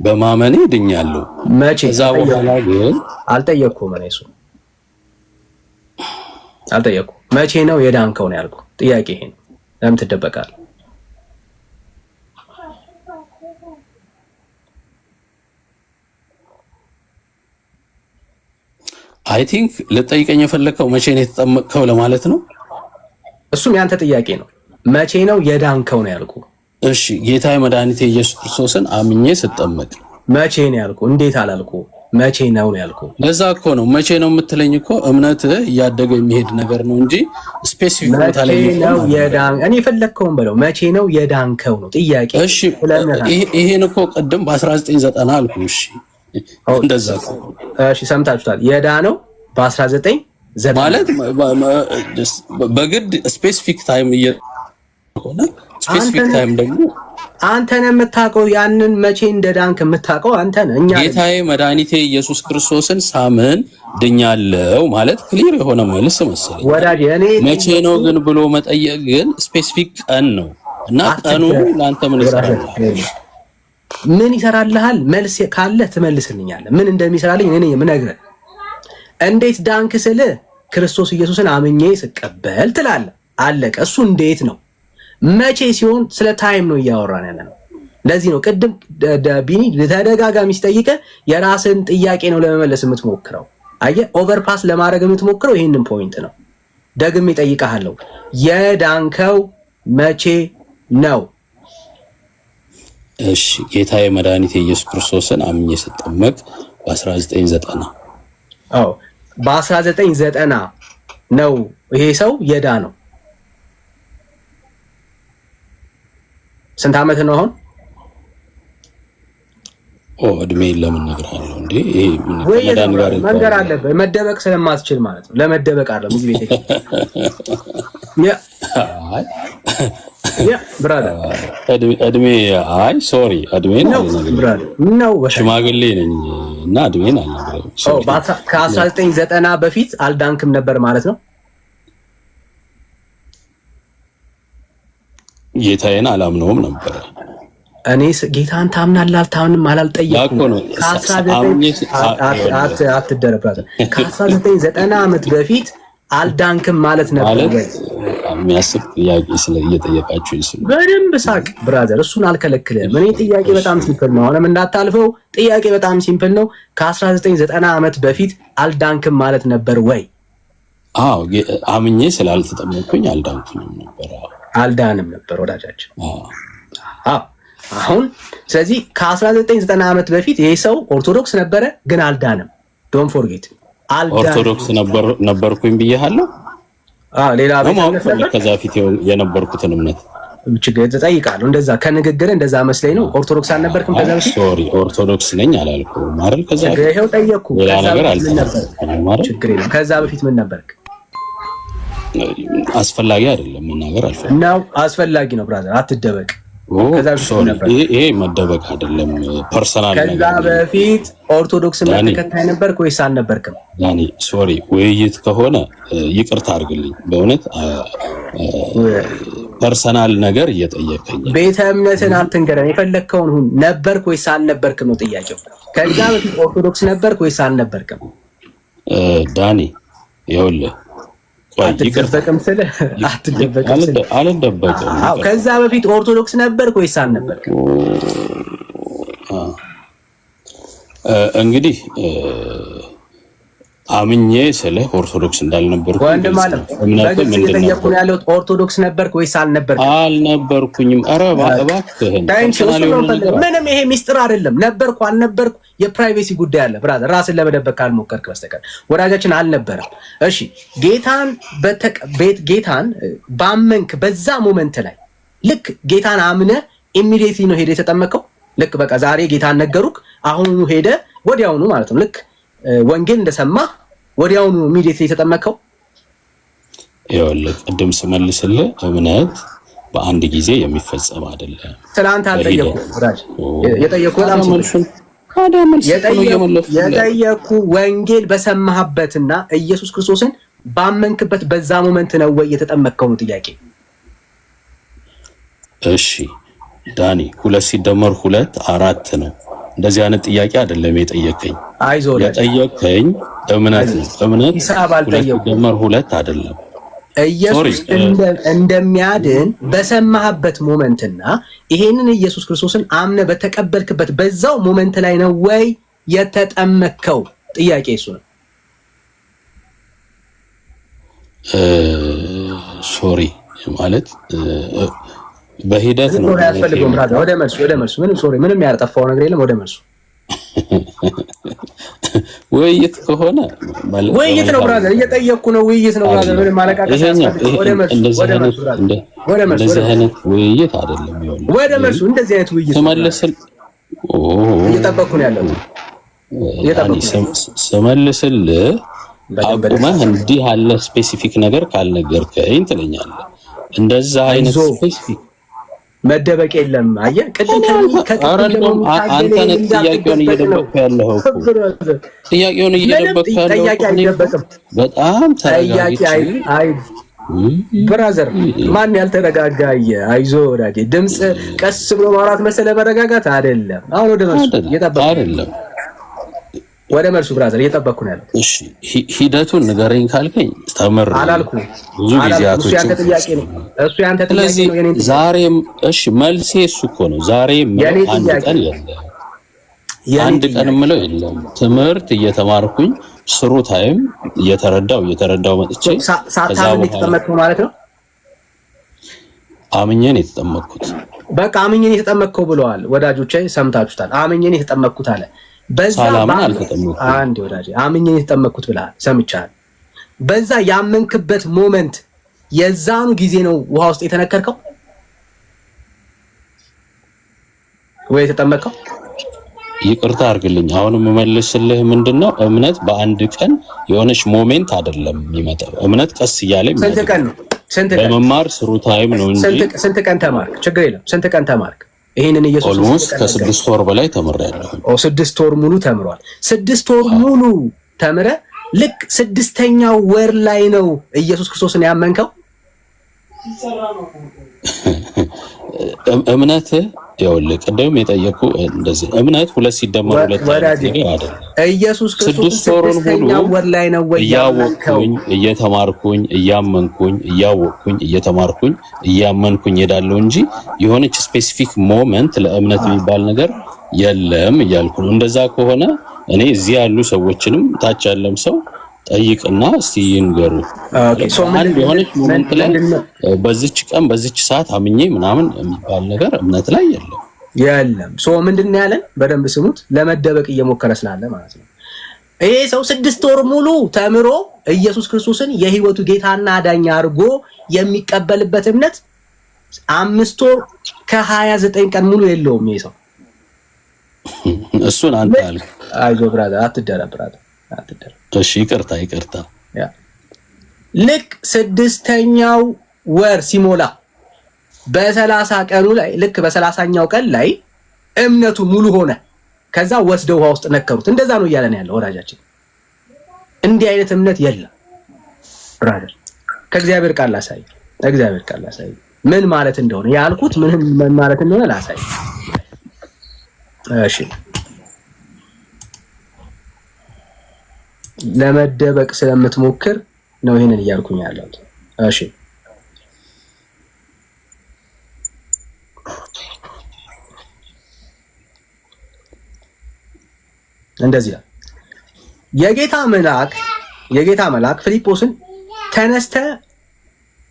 በማመኔ ድኛለሁ። መቼ? ከዛ በኋላ ግን አልጠየቅኩም። እኔ እሱ አልጠየቅኩም። መቼ ነው የዳንከው ነው ያልኩህ። ጥያቄ ይሄ ነው። ለምን ትደበቃለህ? I think ልጠይቀኝ የፈለግከው መቼ ነው የተጠመቅከው ለማለት ነው። እሱም ያንተ ጥያቄ ነው። መቼ ነው የዳንከው ነው ያልኩህ። እሺ ጌታዬ መድኃኒቴ ኢየሱስ ክርስቶስን አምኜ ስጠመቅ። መቼ ነው ያልኩህ? እንዴት አላልኩህ። መቼ ነው ነው ያልኩህ። ለዛ እኮ ነው መቼ ነው የምትለኝ እኮ እምነትህ እያደገ የሚሄድ ነገር ነው እንጂ specific ቦታ ላይ መቼ ነው የዳን እኔ የፈለግከውን በለው። መቼ ነው የዳንከው ነው ጥያቄ። እሺ ይሄን እኮ ቅድም በ1990 አልኩህ። እሺ እንደዛ እኮ። እሺ ሰምታችሁታል። የዳነው በ1990 ማለት በግድ specific time እየሆነ specific time ደግሞ አንተ ነህ የምታውቀው። ያንን መቼ እንደዳንክ የምታውቀው አንተ ነህ። እኛ ጌታዬ መድኃኒቴ ኢየሱስ ክርስቶስን ሳምን ድኛለው ማለት clear የሆነ መልስ መሰለኝ። ወዳጅ እኔ መቼ ነው ግን ብሎ መጠየቅ ግን specific ቀን ነው እና ቀኑ ለአንተ ምን ይሰራል? ምን ይሰራልሃል? መልስ ካለ ትመልስልኛለህ። ምን እንደሚሰራልኝ እኔ ነኝ የምነግርህ። እንዴት ዳንክ ስልህ ክርስቶስ ኢየሱስን አምኜ ስቀበል ትላለህ። አለቀ። እሱ እንዴት ነው። መቼ ሲሆን ስለ time ነው እያወራን ያለ ነው። ለዚህ ነው ቅድም ቢኒ ተደጋጋሚ ሲጠይቀ የራስን ጥያቄ ነው ለመመለስ የምትሞክረው። አየህ፣ overpass ለማድረግ የምትሞክረው ይህንን point ነው። ደግሜ እጠይቅሃለሁ፣ የዳንከው መቼ ነው? እሺ ጌታዬ መድኃኒቴ ኢየሱስ ክርስቶስን አምኜ ስጠመቅ በ1990። አዎ በ1990 ነው ይሄ ሰው የዳነው። ስንት ዓመት ነው አሁን? ኦ እድሜን ለምን እነግርሃለሁ እንዴ? ይሄ ከመዳን ጋር መንገር አለብህ። መደበቅ ስለማትችል ማለት ነው። ለመደበቅ አይደለም እዚህ ቤት yeah brother። እድሜ አይ sorry እድሜን አልነግርህም። ነው ሽማግሌ ነኝ እና እድሜን አልነግርህም። ከ1990 በፊት አልዳንክም ነበር ማለት ነው። ጌታዬን አላምነውም ነበረ። እኔ ጌታን ታምናለህ አልታምንም አላልጠየኩም። አትደረብ። ከ1990 ዓመት በፊት አልዳንክም ማለት ነበር። የሚያስብ ጥያቄ ስለ እየጠየቃችሁ በደንብ ሳቅ brother፣ እሱን አልከለክልህም። እኔ ጥያቄ በጣም simple ነው። አሁንም እንዳታልፈው፣ ጥያቄ በጣም simple ነው። ከ1990 ዓመት በፊት አልዳንክም ማለት ነበር ወይ? አዎ፣ አምኜ ስላልተጠመቅኩኝ አልዳንኩኝም ነበር። አልዳንም ነበር ወዳጃችን። አዎ አሁን ስለዚህ ከ1990 ዓመት በፊት ይሄ ሰው ኦርቶዶክስ ነበረ፣ ግን አልዳንም። Don't forget አልዳንም። ኦርቶዶክስ ነበርኩኝ ብዬሃለሁ። ሌላ ነው ማወቅ ፈለግ ከዛ በፊት የነበርኩትን እምነት? ችግር ትጠይቃለሁ። እንደዛ ከንግግር እንደዛ መስለኝ ነው። ኦርቶዶክስ አልነበርክም ከዛ በፊት? Sorry፣ ኦርቶዶክስ ነኝ አላልኩም አይደል? ከዛ ችግር ይኸው ጠየቅኩ። ሌላ ከዛ ነገር በፊት ምን ነበርክ? አልተናገርኩም አይደል? ችግር የለም። ከዛ በፊት ምን ነበርክ? አስፈላጊ አይደለም፣ መናገር አልፈልግም። ነው፣ አስፈላጊ ነው brother፣ አትደበቅ። ከዛ በፊት ምን Sorry፣ ነበርክ? ይሄ መደበቅ አይደለም፣ personal ከዛ ነገር ነው። በፊት ኦርቶዶክስ እምነት ዳኒ፣ ተከታይ ነበርክ ወይስ አልነበርክም? ዳኒ sorry፣ ውይይት ከሆነ ይቅርታ አድርግልኝ። በእውነት personal ነገር እየጠየቀኝ ነው። ቤተ እምነትን አትንገረን፣ የፈለግከውን ሁን። ነበርክ ወይስ አልነበርክም ነው ጥያቄው። ከዛ በፊት ኦርቶዶክስ ነበርክ ወይስ አልነበርክም? ዳኒ ይኸውልህ፣ ቆይ ይቅርታ። አትደበቅም ስልህ አትደበቅም ስልህ አልደበቅም። አዎ፣ ከዛ በፊት ኦርቶዶክስ ነበርክ ወይስ አልነበርክም? እንግዲህ አምኜ ስልህ ኦርቶዶክስ እንዳልነበርኩ ወንድም አለም፣ እምነቱ በግልጽ ምንድን እየጠየቅኩ ነበር? ነው ያለሁት። ኦርቶዶክስ ነበርክ ወይስ አልነበርክም? አልነበርኩኝም። ኧረ እባክህን Thank you። Personal እሱ ነው የሆነ የምፈልገው። ነገር ምንም ይሄ ሚስጥር አይደለም። ነበርኩ አልነበርኩ የ privacy ጉዳይ አለ brother፣ ራስን ለመደበቅ ካልሞከርክ በስተቀር ወዳጃችን አልነበረም። እሺ፣ ጌታን ቤት ጌታን ባመንክ በዛ moment ላይ፣ ልክ ጌታን አምነህ immediately ነው ሄደ የተጠመቀው? ልክ በቃ ዛሬ ጌታን ነገሩክ፣ አሁኑኑ ሄደ ወዲያውኑ ማለት ነው። ልክ ወንጌል እንደሰማ ወዲያውኑ immediately የተጠመቀው? ይኸውልህ፣ ቅድም ስመልስልህ እምነት በአንድ ጊዜ የሚፈጸም አይደለም። ትናንት አልጠየኩም ወዳጅ፣ የጠየኩህ በጣም ታዲያ መልሱን ታዲያ መልስ እኮ ነው እየመለስኩልህ። የጠየኩ ወንጌል በሰማህበትና ኢየሱስ ክርስቶስን ባመንክበት በዛ moment ነው ወይ የተጠመቅከው ነው ጥያቄ። እሺ ዳኒ፣ ሁለት ሲደመር ሁለት አራት ነው። እንደዚህ አይነት ጥያቄ አይደለም የጠየከኝ። አይዞህ ወዳጅ። የጠየከኝ እምነት ነው። እምነት ሂሳብ ሁለት አልጠየኩም። ሲደመር ሁለት አይደለም። ኢየሱስ Sorry፣ እንደሚያድን በሰማህበት moment ና ይሄንን ኢየሱስ ክርስቶስን አምነህ በተቀበልክበት በዛው moment ላይ ነው ወይ የተጠመቅከው? ጥያቄ እሱ ነው። Sorry ማለት በሂደት ነው። Sorry አያስፈልገውም brother። ወደ መልሱ፣ ወደ መልሱ። ምንም sorry፣ ምንም ያጠፋው ነገር የለም። ወደ መልሱ። ውይይት ከሆነ ውይይት ነው brother፣ እየጠየቅኩ ነው። ውይይት ነው brother። ምንም ማለቃቀስ አያስፈልግም። ወደ መልሱ፣ ወደ መልሱ brother፣ ወደ መልሱ፣ እንደዚህ አይነት ውይይት አይደለም ይሆን ወደ መልሱ። እንደዚህ አይነት ውይይት ነው። ስመልስል እየጠበቅኩ ነው ያለሁት። እየጠበቅኩ ነው። ስመልስልህ በደንብ አቁመህ እንዲህ ያለ specific ነገር ካልነገርከኝ ትለኛለህ። እንደዛ አይነት አይዞህ። Specific መደበቅ የለም። አየህ፣ ቅድም ከቅድም ኧረ እንደውም አንተ ነህ ጥያቄውን እየደበቅክ ያለኸው እኮ። ጥያቄውን እየደበቅክ ያለኸው ጠያቂ እኮ። እኔ አይደበቅም። በጣም ጠያቂ ተረጋግቼ አይ brother፣ ማን ያልተረጋጋ? አየህ፣ አይዞህ ወዳጄ። ድምፅ ቀስ ብሎ ማውራት መሰለ መረጋጋት አይደለም። አሁን ወደ መልሱ፣ እየጠበቅኩ አይደለም። ወደ መልሱ brother፣ እየጠበቅኩ ነው ያለሁት። እሺ፣ ሂደቱን ንገረኝ ካልከኝ ተምሬ አላልኩም። ብዙ አላልኩም። እሱ ያንተ ጊዜያቶችን ጥያቄ ነው። እሱ ያንተ ጥያቄ ስለዚህ ነው። የኔን ጥያቄ ዛሬም እሺ መልሴ እሱ እኮ ነው። ዛሬ የምለው የኔ አንድ ጥያቄ ቀን የለም። የኔ አንድ ቀን ጥያቄ የምለው የለም። ትምህርት እየተማርኩኝ through time እየተረዳው እየተረዳው መጥቼ ከዛ ሳታምን በኋላ የተጠመቅከው ማለት ነው። አምኜን የተጠመቅኩት። በቃ አምኜን የተጠመቅከው ብለዋል ወዳጆቼ፣ ሰምታችሁታል። አምኜን የተጠመቅኩት አለ። በዛ ሳላምን አልተጠመቅኩም። አንድ ወዳጄ፣ አምኜን የተጠመቅኩት ብለሃል፣ ሰምቻለሁ። በዛ ያመንክበት moment የዛኑ ጊዜ ነው ውሃ ውስጥ የተነከርከው ወይ የተጠመቅከው? ይቅርታ አድርግልኝ። አሁን የምመልስልህ ምንድን ነው፣ እምነት በአንድ ቀን የሆነች moment አይደለም የሚመጣው። እምነት ቀስ እያለ ስንት የሚያድግ ቀን ነው? ስንት ቀን? በመማር through time ነው እንጂ ስንት ቀን ተማርክ? ችግር የለም። ስንት ቀን ተማርክ? ይሄንን ኢየሱስ Almost ከ6 ወር በላይ ተምሬያለሁ። ኦ፣ 6 ወር ሙሉ ተምሯል። 6 ወር ሙሉ ተምረ ልክ ስድስተኛው ወር ላይ ነው ኢየሱስ ክርስቶስን ያመንከው? እምነት ይኸውልህ፣ ቅድም የጠየኩ እንደዚህ እምነት ሁለት ሲደመር ሁለት አይነት ወዳጄ ነገር አይደለም። ኢየሱስ ክርስቶስን 6 ወሩን ሙሉ ስድስተኛው ወር ላይ ነው ወይ ያመንከው? እያወቅኩኝ እየተማርኩኝ እያመንኩኝ እያወቅኩኝ እየተማርኩኝ እያመንኩኝ ሄዳለሁ እንጂ የሆነች specific moment ለእምነት የሚባል ነገር የለም እያልኩ ነው። እንደዛ ከሆነ እኔ እዚህ ያሉ ሰዎችንም ታች ያለም ሰው ጠይቅና እስቲ ይንገሩ። Okay, so አንድ የሆነች moment ላይ ምንድን ነው? በዚች ቀን በዚች ሰዓት አምኜ ምናምን የሚባል ነገር እምነት ላይ የለም። የለም። So ምንድን ነው ያለን? በደንብ ስሙት። ለመደበቅ እየሞከረ ስላለ ማለት ነው። ይሄ ሰው 6 ወር ሙሉ ተምሮ ኢየሱስ ክርስቶስን የህይወቱ ጌታና አዳኝ አድርጎ የሚቀበልበት እምነት 5 ወር ከ29 ቀን ሙሉ የለውም። ይሄ ሰው እሱን አንተ አልክ። አይዞህ brother፣ አትደረብ brother፣ አትደረብ። እሺ ይቅርታ ይቅርታ። Yeah፣ ልክ ስድስተኛው ወር ሲሞላ በ30 ቀኑ ላይ፣ ልክ በ30ኛው ቀን ላይ እምነቱ ሙሉ ሆነ። ከዛ ወስደው ውሃ ውስጥ ነከሩት። እንደዛ ነው እያለን ያለው ወዳጃችን። እንዲህ አይነት እምነት የለም brother። ከእግዚአብሔር ቃል ላሳይ፣ ከእግዚአብሔር ቃል ላሳይ ምን ማለት እንደሆነ፣ ያልኩት ምን ማለት እንደሆነ ላሳይ። እሺ፣ ለመደበቅ ስለምትሞክር ነው ይሄንን እያልኩኝ ያለሁት። እሺ፣ እንደዚህ ነው። የጌታ መልአክ ፊልጶስን ተነስተህ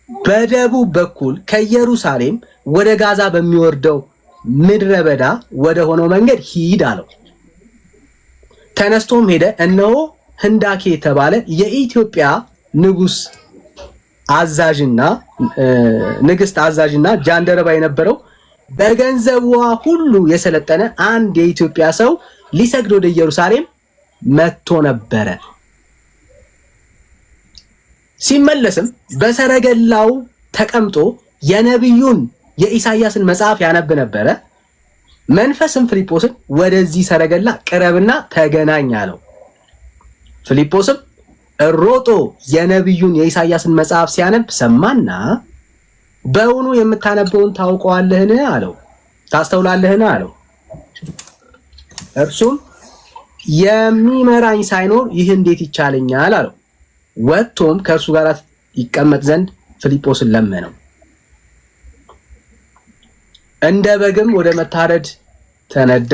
በደቡብ በኩል ከኢየሩሳሌም ወደ ጋዛ በሚወርደው ምድረ በዳ ወደ ሆነው መንገድ ሂድ አለው። ተነስቶም ሄደ። እነሆ ህንዳኬ የተባለ የኢትዮጵያ ንጉስ አዛዥና ንግስት አዛዥና ጃንደረባ የነበረው፣ በገንዘቧ ሁሉ የሰለጠነ አንድ የኢትዮጵያ ሰው ሊሰግድ ወደ ኢየሩሳሌም መጥቶ ነበረ። ሲመለስም በሰረገላው ተቀምጦ የነቢዩን የኢሳይያስን መጽሐፍ ያነብ ነበረ። መንፈስም ፊልጶስን ወደዚህ ሰረገላ ቅረብና ተገናኝ አለው። ፊልጶስም ሮጦ የነቢዩን የኢሳይያስን መጽሐፍ ሲያነብ ሰማና በውኑ የምታነበውን ታውቀዋለህን? አለው። ታስተውላለህን? አለው። እርሱም የሚመራኝ ሳይኖር ይህ እንዴት ይቻለኛል? አለው። ወጥቶም ከእርሱ ጋር ይቀመጥ ዘንድ ፊልጶስን ለመነው። እንደ በግም ወደ መታረድ ተነዳ።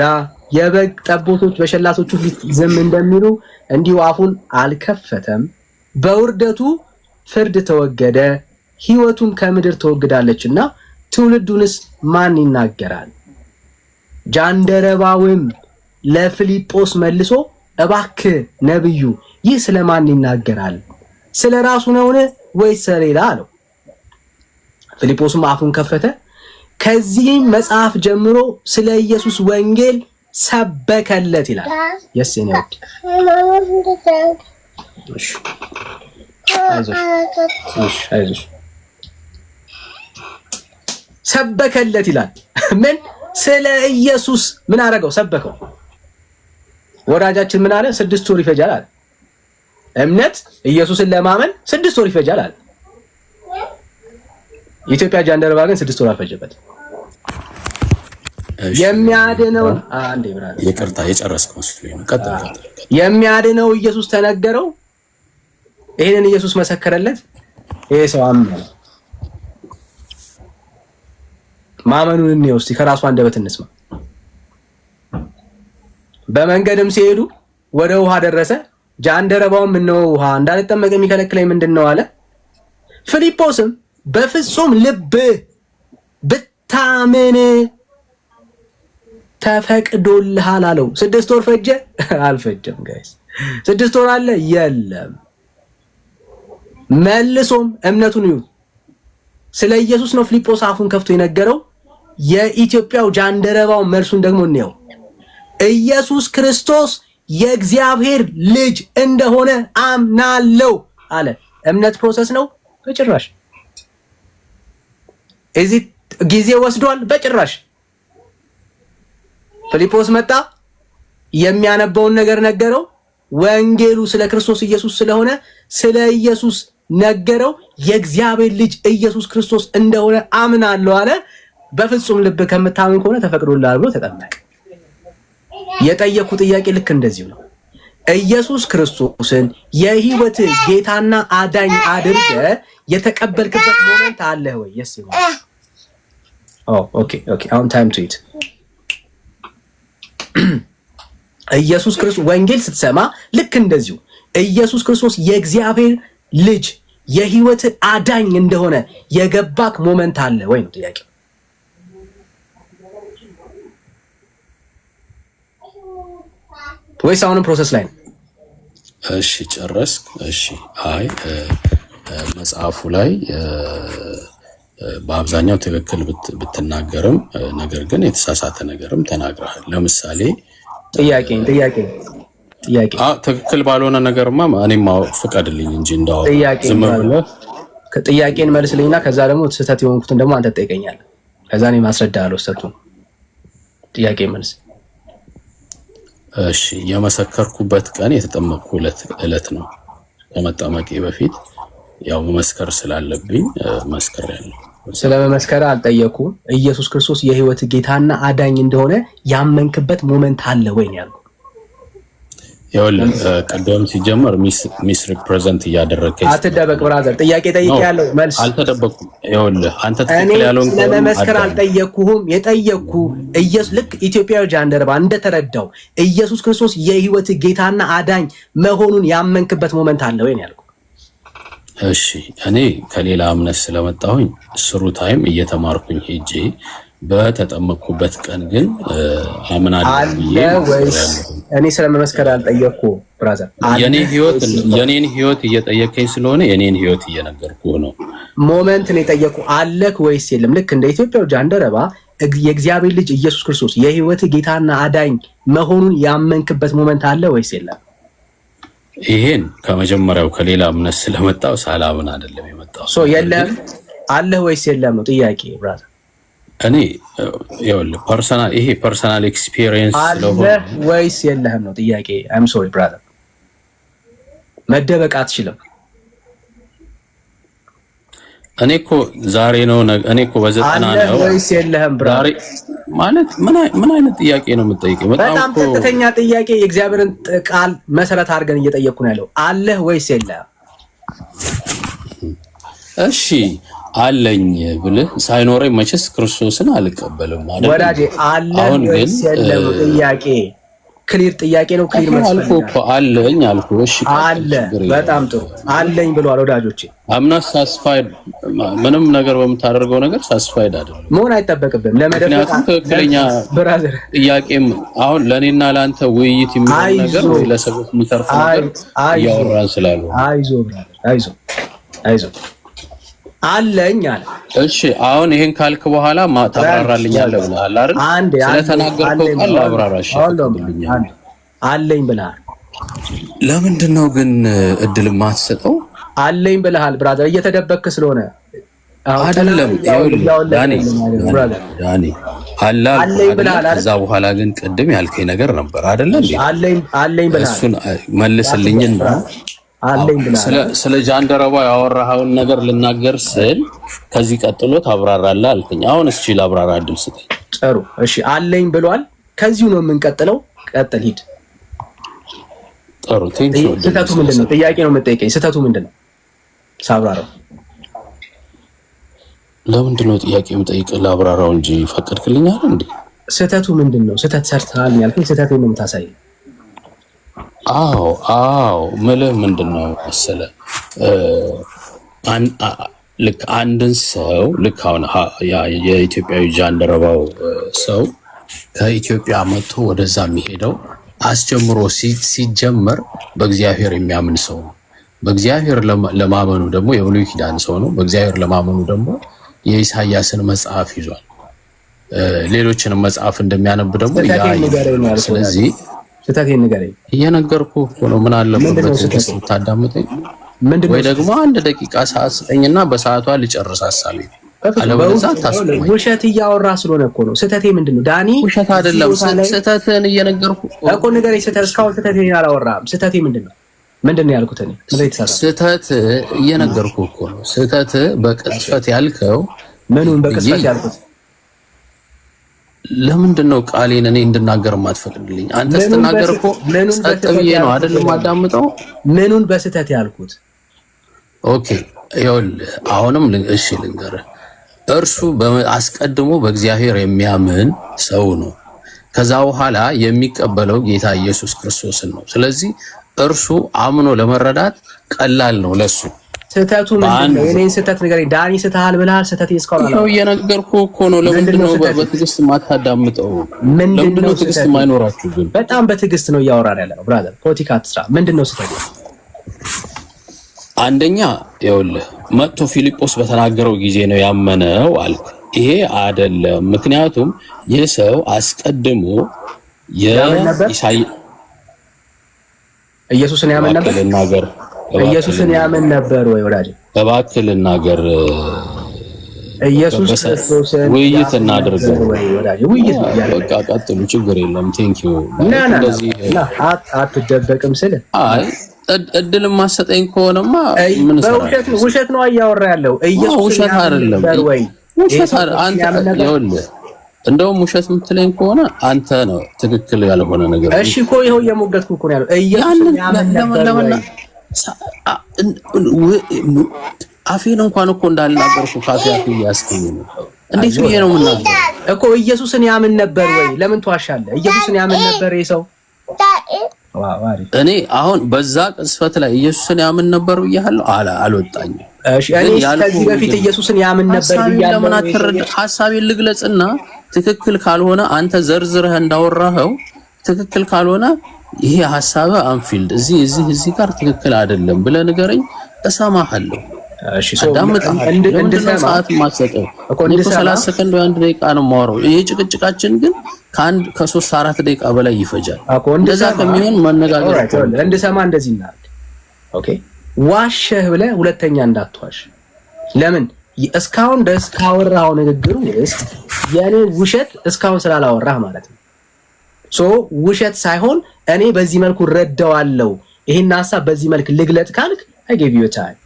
የበግ ጠቦቶች በሸላቶቹ ፊት ዝም እንደሚሉ እንዲሁ አፉን አልከፈተም። በውርደቱ ፍርድ ተወገደ፣ ሕይወቱም ከምድር ተወግዳለችና ትውልዱንስ ማን ይናገራል? ጃንደረባውም ለፊልጶስ መልሶ እባክህ ነብዩ ይህ ስለ ማን ይናገራል? ስለ ራሱ ነውን ወይስ ስለሌላ አለው። ፊልጶስም አፉን ከፈተ፣ ከዚህም መጽሐፍ ጀምሮ ስለ ኢየሱስ ወንጌል ሰበከለት ይላል። Yes የኔ ውድ፣ እሺ፣ አይዞሽ፣ እሺ፣ አይዞሽ። ሰበከለት ይላል። ምን ስለ ኢየሱስ ምን አደረገው? ሰበከው። ወዳጃችን ምን አለ? 6 ወር ይፈጃል አለ። እምነት ኢየሱስን ለማመን 6 ወር ይፈጃል አለ። የኢትዮጵያ ጃንደረባ ግን 6 ወር አልፈጀበት። የሚያድነው አንዴ brother፣ ይቅርታ፣ የጨረስክ መስሎኝ ነው። ቀጥል ቀጥል። የሚያድነው ኢየሱስ ተነገረው። ይሄንን ኢየሱስ መሰከረለት። ይሄ ሰው አመነ። ማመኑን እንየው እስቲ፣ ከራሱ አንደበት እንስማ። በመንገድም ሲሄዱ ወደ ውሃ ደረሰ። ጃንደረባውም እነሆ ውሃ፣ እንዳልጠመቅ የሚከለክለኝ ምንድን ነው አለ። ፊልጶስም በፍጹም ልብህ ብታምን ተፈቅዶልሃል አለው። 6 ወር ፈጀ? አልፈጀም guys። 6 ወር አለ? የለም። መልሶም እምነቱን ይዩት። ስለ ኢየሱስ ነው ፊልጶስ አፉን ከፍቶ የነገረው። የኢትዮጵያው ጃንደረባው መልሱን ደግሞ እንየው። ኢየሱስ ክርስቶስ የእግዚአብሔር ልጅ እንደሆነ አምናለው አለ። እምነት process ነው? በጭራሽ። እዚህ ጊዜ ወስዷል? በጭራሽ። ፊልጶስ መጣ፣ የሚያነበውን ነገር ነገረው። ወንጌሉ ስለ ክርስቶስ ኢየሱስ ስለሆነ ስለ ኢየሱስ ነገረው። የእግዚአብሔር ልጅ ኢየሱስ ክርስቶስ እንደሆነ አምናለሁ አለ። በፍጹም ልብ ከምታምን ከሆነ ተፈቅዶልሃል ብሎ ተጠመቀ። የጠየኩ ጥያቄ ልክ እንደዚሁ ነው። ኢየሱስ ክርስቶስን የህይወት ጌታና አዳኝ አድርገህ የተቀበልክበት moment አለ ወይ? Yes. Okay, አሁን time to eat። ኢየሱስ ክርስቶስ ወንጌል ስትሰማ ልክ እንደዚሁ ኢየሱስ ክርስቶስን የህይወት ጌታና አዳኝ አድርገህ ኢየሱስ ክርስቶስ የእግዚአብሔር ልጅ፣ የህይወት አዳኝ እንደሆነ የገባክ moment አለ ወይ ነው ጥያቄ። ወይስ አሁንም process ላይ ነው? እሺ ጨረስክ? እሺ። አይ፣ መጽሐፉ ላይ በአብዛኛው ትክክል ብትናገርም ነገር ግን የተሳሳተ ነገርም ተናግረሃል። ለምሳሌ ጥያቄ፣ ጥያቄ፣ ጥያቄ። ትክክል ባልሆነ ነገርማ እኔም ፍቀድልኝ እንጂ እንዳወራ። ጥያቄ። ዝም ብለህ ጥያቄን መልስልኝና ከዛ ደግሞ ስህተት የሆንኩትን ደግሞ አንተ ትጠይቀኛለህ። ከዛ እኔ ማስረዳለሁ ስህተቱን። ጥያቄ መልስ። እሺ፣ የመሰከርኩበት ቀን የተጠመቅኩ ዕለት ነው። ከመጠመቄ በፊት ያው መመስከር ስላለብኝ መስክሬያለሁ። ስለ መመስከር አልጠየኩም። ኢየሱስ ክርስቶስ የህይወት ጌታና አዳኝ እንደሆነ ያመንክበት moment አለ ወይ ነው ያልኩህ። ይኸውልህ፣ ቅድም ሲጀመር misrepresent እያደረግከኝ አትደበቅ brother፣ ጥያቄ ጠይቄያለሁ፣ መልስ። አልተደበቅኩም። ይኸውልህ፣ አንተ እኔ ትክክል ያለውን ስለመመስከር አልጠየቅኩህም። የጠየቅኩ ኢየሱስ ልክ ኢትዮጵያዊ ጃንደረባ እንደተረዳው ኢየሱስ ክርስቶስ የህይወት ጌታና አዳኝ መሆኑን ያመንክበት moment አለ ወይ ነው ያልኩህ። እሺ፣ እኔ ከሌላ እምነት ስለመጣሁኝ through time እየተማርኩኝ ሄጄ በተጠመቅኩበት ቀን ግን አምናለሁ አለ ብዬ ወይስ እኔ ስለመመስከር አልጠየቅኩህም brother። የኔ ህይወት፣ የኔን ህይወት እየጠየቀኝ ስለሆነ የኔን ህይወት እየነገርኩህ ነው። Moment ነው የጠየቅኩህ። አለክ ወይስ የለም? ልክ እንደ ኢትዮጵያው ጃንደረባ የእግዚአብሔር ልጅ ኢየሱስ ክርስቶስ የህይወት ጌታና አዳኝ መሆኑን ያመንክበት moment አለ ወይስ የለም? ይሄን ከመጀመሪያው ከሌላ እምነት ስለመጣው ሳላምን አይደለም የመጣው። So የለም፣ አለህ ወይስ የለም ነው ጥያቄ brother። እኔ ይኸውልህ፣ personal፣ ይሄ personal experience ስለሆነ አለህ ወይስ የለህም ነው ጥያቄ። I'm sorry brother፣ መደበቅ አትችልም። እኔ እኮ ዛሬ ነው፣ እኔ እኮ በ90 አለህ ነው ወይስ የለህም ዛሬ brother? ማለት ምን አይነት ጥያቄ ነው የምትጠይቀኝ? በጣም በጣም እኮ ቀጥተኛ ጥያቄ፣ የእግዚአብሔርን ቃል መሰረት አድርገን እየጠየቅኩ ነው ያለው። አለህ ወይስ የለህም? እሺ፣ አለኝ ብልህ ሳይኖረኝ መቼስ ክርስቶስን አልቀበልም አይደል? ወዳጄ፣ አለህ አሁን ግን ወይስ የለም ጥያቄ። Clear ጥያቄ ነው። Clear መልስ አልኩህ እኮ፣ አለኝ አልኩህ። እሺ ቀጥል፣ አለ። ችግር የለውም። በጣም ጥሩ፣ አለኝ ብሏል ወዳጆቼ። I'm not satisfied፣ ምንም ነገር በምታደርገው ነገር satisfied አይደለም። መሆን አይጠበቅብህም ለመደበቅ። ምክንያቱም ትክክለኛ Brother ጥያቄም አሁን ለእኔና ለአንተ ውይይት የሚሆን ነገር አይዞህ። ወይ ለሰዎች የሚተርፍ ነገር አይዞህ። እያወራን ስላልሆነ አይዞ brother፣ አይዞ፣ አይዞ፣ አለኝ አለ። እሺ፣ አሁን ይሄን ካልክ በኋላ ታብራራልኛለህ ብለሃል አይደል? አንዴ ስለተናገርከው ቃል ላብራራ። እሺ ፈቅድልኛል። አለኝ ብለሃል። ለምንድን ነው ግን እድል የማትሰጠው? አለኝ ብለሃል brother፣ እየተደበክ ስለሆነ አሁን አይደለም፣ ይኸውልህ ዳኒ፣ Brother። ዳኒ፣ አለ አልኩህ አለኝ አይደለ? ብለሃል አይደል? ከዛ በኋላ ግን ቅድም ያልከኝ ነገር ነበር አይደለ እንዴ? አለኝ፣ አለኝ ብለሃል። እሱን መልስልኝና አለኝ ብለሃል። ስለ ጃንደረባ ያወራኸውን ነገር ልናገር ስል ከዚህ ቀጥሎ ታብራራለህ አልከኝ። አሁን እስኪ ላብራራ እድል ስጠኝ። ጥሩ እሺ፣ አለኝ ብሏል። ከዚሁ ነው የምንቀጥለው። ቀጥል፣ ሂድ። ጥሩ፣ thank you። ስህተቱ ምንድን ነው? ጥያቄ ነው የምጠይቀኝ። ስህተቱ ምንድን ነው? ሳብራራው። ለምንድን ነው ጥያቄ የምጠይቅህ? ላብራራው እንጂ ፈቀድክልኛል እንዴ? ስህተቱ ምንድን ነው? ስህተት ሰርተሃል ያልከኝ ስህተት ነው የምታሳየኝ። አዎ፣ ምልህ ምንድን ነው መሰለህ፣ ልክ አንድን ሰው፣ ልክ አሁን የኢትዮጵያዊ ጃንደረባው ሰው ከኢትዮጵያ መጥቶ ወደዛ የሚሄደው አስጀምሮ ሲጀመር በእግዚአብሔር የሚያምን ሰው ነው። በእግዚአብሔር ለማመኑ ደግሞ የብሉይ ኪዳን ሰው ነው። በእግዚአብሔር ለማመኑ ደግሞ የኢሳያስን መጽሐፍ ይዟል። ሌሎችንም መጽሐፍ እንደሚያነብ ደግሞ ያ ስህተቴን ንገረኝ ነው ያልኩህ። ስለዚህ ስህተቴን ንገረኝ። እየነገርኩህ እኮ ነው። ምን አለበት ምንድን ነው በትዕግስት ስህተቱ? ብታዳምጠኝ? ምንድን ነው? ወይ ደግሞ 1 ደቂቃ ሰዓት ስጠኝና በሰዓቷ ልጨርስ ሀሳቤ። አለበለዚያ አታስቆመኝ። ውሸት እያወራ ስለሆነ እኮ ነው። ስህተቴ ምንድን ነው ዳኒ? ውሸት አይደለም። እዚህ ቦታ ላይ ስህተትህን እየነገርኩህ እኮ ንገረኝ። ስህተት፣ እስካሁን ስህተቴን አላወራህም። ስህተቴ ምንድን ነው? ምንድን ነው ያልኩት እኔ? ምንድን ነው የተሳሳተው? ስህተት እየነገርኩህ እኮ ነው። ስህተት በቅጽበት ያልከው ምኑን በቅጽበት ያልኩት? ለምንድን ነው ቃሌን እኔ እንድናገር የማትፈቅድልኝ? አንተ ምኑን ስትናገር እኮ ምኑን ጸጥ በስህተት ብዬ ነው ያልኩት? አይደል የማዳምጠው? ምኑን በስህተት ያልኩት? Okay፣ ይኸውልህ፣ አሁንም እሺ ልንገርህ፣ እርሱ አስቀድሞ በእግዚአብሔር የሚያምን ሰው ነው። ከዛ በኋላ የሚቀበለው ጌታ ኢየሱስ ክርስቶስን ነው። ስለዚህ እርሱ አምኖ ለመረዳት ቀላል ነው ለሱ። ስህተቱ ምንድን ነው? የኔን ስህተት ንገረኝ ዳኒ። ስተሃል ብለሃል። ስህተት እስካሁን ይኸው እየነገርኩህ እኮ ነው። ለምንድን ነው በትዕግስት የማታዳምጠው? ለምንድን ነው ትዕግስት የማይኖራችሁ ግን? በጣም በትዕግስት ነው እያወራን ያለ ነው brother። ፖለቲካ አትስራ። ምንድን ነው ስህተቱ? አንደኛ ይኸውልህ መጥቶ ፊልጶስ በተናገረው ጊዜ ነው ያመነው አልክ። ይሄ አይደለም። ምክንያቱም ይህ ሰው አስቀድሞ የኢሳይ ኢየሱስን ያምን ነበር። ልናገር ኢየሱስን ያምን ነበር ወይ ወዳጄ? እባክህ ልናገር። ኢየሱስ ክርስቶስን ውይይት እናድርገው ወይ ወዳጄ? ውይይት ነው ያለው። በቃ ቀጥሉ፣ ችግር የለም። Thank you። እንደዚህ አትደበቅም ስል አይ እድል ማሰጠኝ ከሆነማ ምን በውሸት ውሸት ነው እያወራ ያለው። ኢየሱስ ውሸት አይደለም ወይ? ውሸት አንተ ይኸውልህ፣ እንደውም ውሸት የምትለኝ ከሆነ አንተ ነው ትክክል ያልሆነ ነገር። እሺ እኮ ይኸው እየሞገትኩ እኮ ነው ያለው። ኢየሱስን ያምን ነበር ወይ? አፌን እንኳን እኮ እንዳልናገርኩ ካፌ አፌ እያስገኝ ነው። እንዴት ብዬ ነው የምናገር እኮ? ኢየሱስን ያምን ነበር ወይ? ለምን ትዋሻለህ? ኢየሱስን ያምን ነበር ይሄ ሰው? እኔ አሁን በዛ ቅጽበት ላይ ኢየሱስን ያምን ነበር ብያለሁ። አልወጣኝም። እሺ እኔ ከዚህ በፊት ኢየሱስን ያምን ነበር ብያለሁ። ለምን አትረዳ? ሐሳቤን ልግለጽና ትክክል ካልሆነ አንተ ዘርዝረህ እንዳወራኸው ትክክል ካልሆነ ይሄ ሐሳብ አንፊልድ እዚህ እዚህ እዚህ ጋር ትክክል አይደለም ብለህ ንገረኝ፣ እሰማሃለሁ። እሺ አዳምጥሃለሁ። ለምንድን ነው ሰዓት የማትሰጠው? እኔ እኮ 30 ሰከንድ ወይ 1 ደቂቃ ነው የማወራው። ይሄ ጭቅጭቃችን ግን ከአንድ ከ3 4 ደቂቃ በላይ ይፈጃል። እንደዛ ከሚሆን መነጋገር እንድሰማ እንደዚህ እናድርግ። Okay፣ ዋሸህ ብለህ ሁለተኛ እንዳትዋሽ። ለምን? እስካሁን ድረስ ካወራኸው ንግግር ውስጥ የእኔ ውሸት እስካሁን ስላላወራህ ማለት ነው። So ውሸት ሳይሆን እኔ በዚህ መልኩ እረዳዋለሁ፣ ይሄን ሀሳብ በዚህ መልክ ልግለጥ ካልክ I give you time።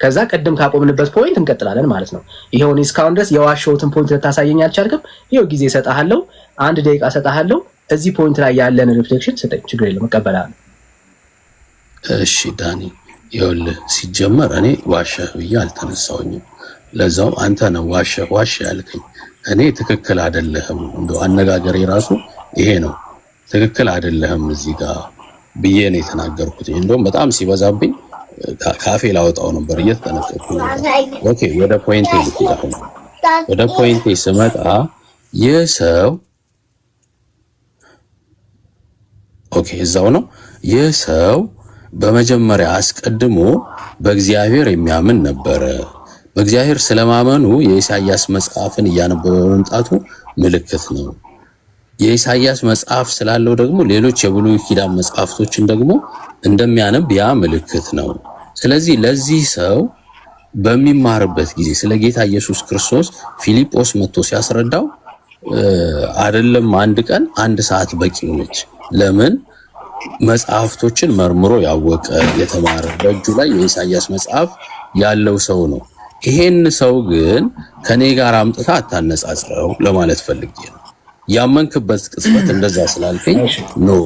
ከዛ ቅድም ካቆምንበት point እንቀጥላለን ማለት ነው። ይኸው እኔ እስካሁን ድረስ የዋሸሁትን point ልታሳየኝ አልቻልክም። ይኸው ጊዜ እሰጥሃለሁ፣ 1 ደቂቃ እሰጥሃለሁ። እዚህ point ላይ ያለን reflection ስጠኝ፣ ችግር የለም እቀበላለሁ። እሺ ዳኒ፣ ይኸውልህ ሲጀመር እኔ ዋሸህ ብዬ አልተነሳሁኝም። ለዛውም አንተ ነው ዋሸህ ዋሸህ ያልከኝ። እኔ ትክክል አይደለህም፣ እንደው አነጋገሬ ራሱ ይሄ ነው። ትክክል አይደለህም እዚህ ጋር ብዬ ነው የተናገርኩት። እንደውም በጣም ሲበዛብኝ ካፌ ላወጣው ነበር፣ እየተጠነቀቅኩ ነበር። Okay፣ ወደ point ኤ ልሂድ። አሁን ወደ point ኤ ስመጣ ይህ ሰው okay፣ እዛው ነው። ይህ ሰው በመጀመሪያ አስቀድሞ በእግዚአብሔር የሚያምን ነበረ። በእግዚአብሔር ስለማመኑ የኢሳይያስ መጽሐፍን እያነበበ በመምጣቱ ምልክት ነው። የኢሳይያስ መጽሐፍ ስላለው ደግሞ ሌሎች የብሉይ ኪዳን መጽሐፍቶችን ደግሞ እንደሚያነብ ያ ምልክት ነው። ስለዚህ ለዚህ ሰው በሚማርበት ጊዜ ስለ ጌታ ኢየሱስ ክርስቶስ ፊልጶስ መጥቶ ሲያስረዳው አይደለም አንድ ቀን 1 ሰዓት በቂው ነች። ለምን? መጽሐፍቶችን መርምሮ ያወቀ የተማረ በእጁ ላይ የኢሳይያስ መጽሐፍ ያለው ሰው ነው። ይሄን ሰው ግን ከኔ ጋር አምጥታ አታነጻጽረው ለማለት ፈልጌ ነው። ያመንክበት ቅጽበት እንደዛ ስላልከኝ no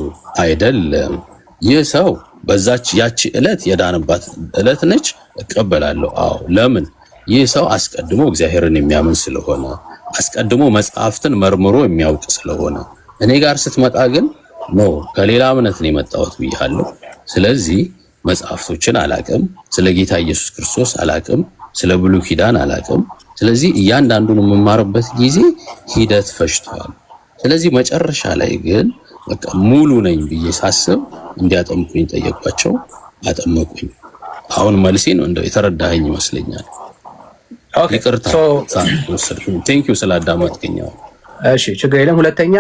አይደለም። ይህ ሰው በዛች ያቺ ዕለት የዳነባት ዕለት ነች፣ እቀበላለሁ። አዎ፣ ለምን? ይህ ሰው አስቀድሞ እግዚአብሔርን የሚያምን ስለሆነ፣ አስቀድሞ መጽሐፍትን መርምሮ የሚያውቅ ስለሆነ። እኔ ጋር ስትመጣ ግን no ከሌላ እምነት ነው የመጣሁት ብያለሁ። ስለዚህ መጽሐፍቶችን አላቅም፣ ስለ ጌታ ኢየሱስ ክርስቶስ አላቅም፣ ስለ ብሉይ ኪዳን አላቅም። ስለዚህ እያንዳንዱን የምማርበት ጊዜ ሂደት ፈጅቷል። ስለዚህ መጨረሻ ላይ ግን በቃ ሙሉ ነኝ ብዬ ሳስብ እንዲያጠምቁኝ ጠየኳቸው፣ አጠመቁኝ። አሁን መልሴን እንደው የተረዳኸኝ ይመስለኛል። ይቅርታ ወሰድኩኝ። Thank you ስላዳመጥከኝ። እሺ ችግር የለም። ሁለተኛ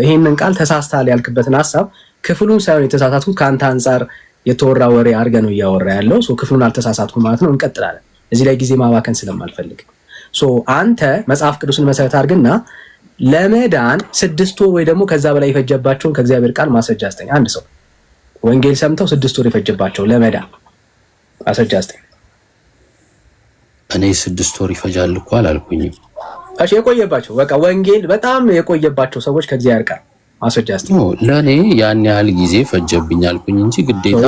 ይህንን ቃል ተሳስተሃል ያልክበትን ሀሳብ ክፍሉን ሳይሆን የተሳሳትኩት ከአንተ አንጻር የተወራ ወሬ አድርገህ ነው እያወራ ያለው። ክፍሉን አልተሳሳትኩም ማለት ነው። እንቀጥላለን። እዚህ ላይ ጊዜ ማባከን ስለማልፈልግ አንተ መጽሐፍ ቅዱስን መሰረት አድርግና ለመዳን 6 ወር ወይ ደግሞ ከዛ በላይ የፈጀባቸውን ከእግዚአብሔር ቃል ማስረጃ ስጠኝ። አንድ ሰው ወንጌል ሰምተው 6 ወር የፈጀባቸው ለመዳን ማስረጃ ስጠኝ። እኔ 6 ወር ይፈጃል እኮ አላልኩኝም። እሺ የቆየባቸው በቃ ወንጌል በጣም የቆየባቸው ሰዎች ከእግዚአብሔር ቃል ማስረጃ እስቲ። ለእኔ ያን ያህል ጊዜ ፈጀብኝ አልኩኝ እንጂ ግዴታ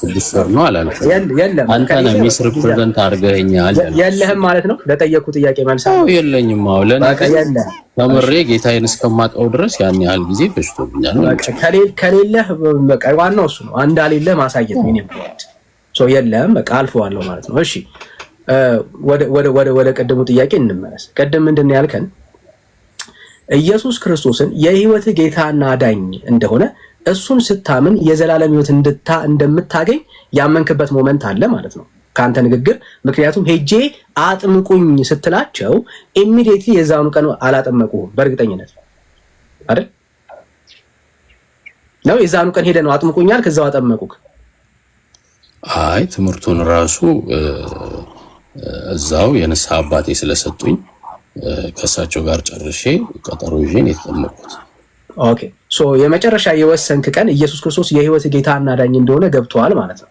6 ወር ነው አላልኩም። የለም። አንተ ነህ misrepresent አድርገኸኛል። የለህም ማለት ነው። ለጠየኩ ጥያቄ መልስ የለኝም። አዎ፣ ለእኔ ተምሬ ጌታዬን እስከማውቀው ድረስ ያን ያህል ጊዜ ፈጅቶብኛል። ከሌለህ በቃ ዋናው እሱ ነው። እንዳሌለህ ማሳየት ነው። የለህም በቃ አልፈዋለሁ ማለት ነው። እሺ፣ ወደ ቅድሙ ጥያቄ እንመለስ። ቅድም ምንድን ነው ያልከን? ኢየሱስ ክርስቶስን የህይወት ጌታና አዳኝ እንደሆነ እሱን ስታምን የዘላለም ህይወት እንደምታገኝ ያመንክበት moment አለ ማለት ነው ከአንተ ንግግር። ምክንያቱም ሄጄ አጥምቁኝ ስትላቸው immediately የዛኑ ቀን አላጠመቁህም በእርግጠኝነት አይደል? ነው የዛኑ ቀን ሄደ ነው አጥምቁኛል፣ ከዛው አጠመቁክ። አይ፣ ትምህርቱን ራሱ እዛው የንስሐ አባቴ ስለሰጡኝ ከእሳቸው ጋር ጨርሼ ቀጠሮ ይዤ ነው የተጠመቅኩት። Okay፣ so የመጨረሻ የወሰንክ ቀን ኢየሱስ ክርስቶስ የህይወት ጌታና አዳኝ እንደሆነ ገብቶሃል ማለት ነው።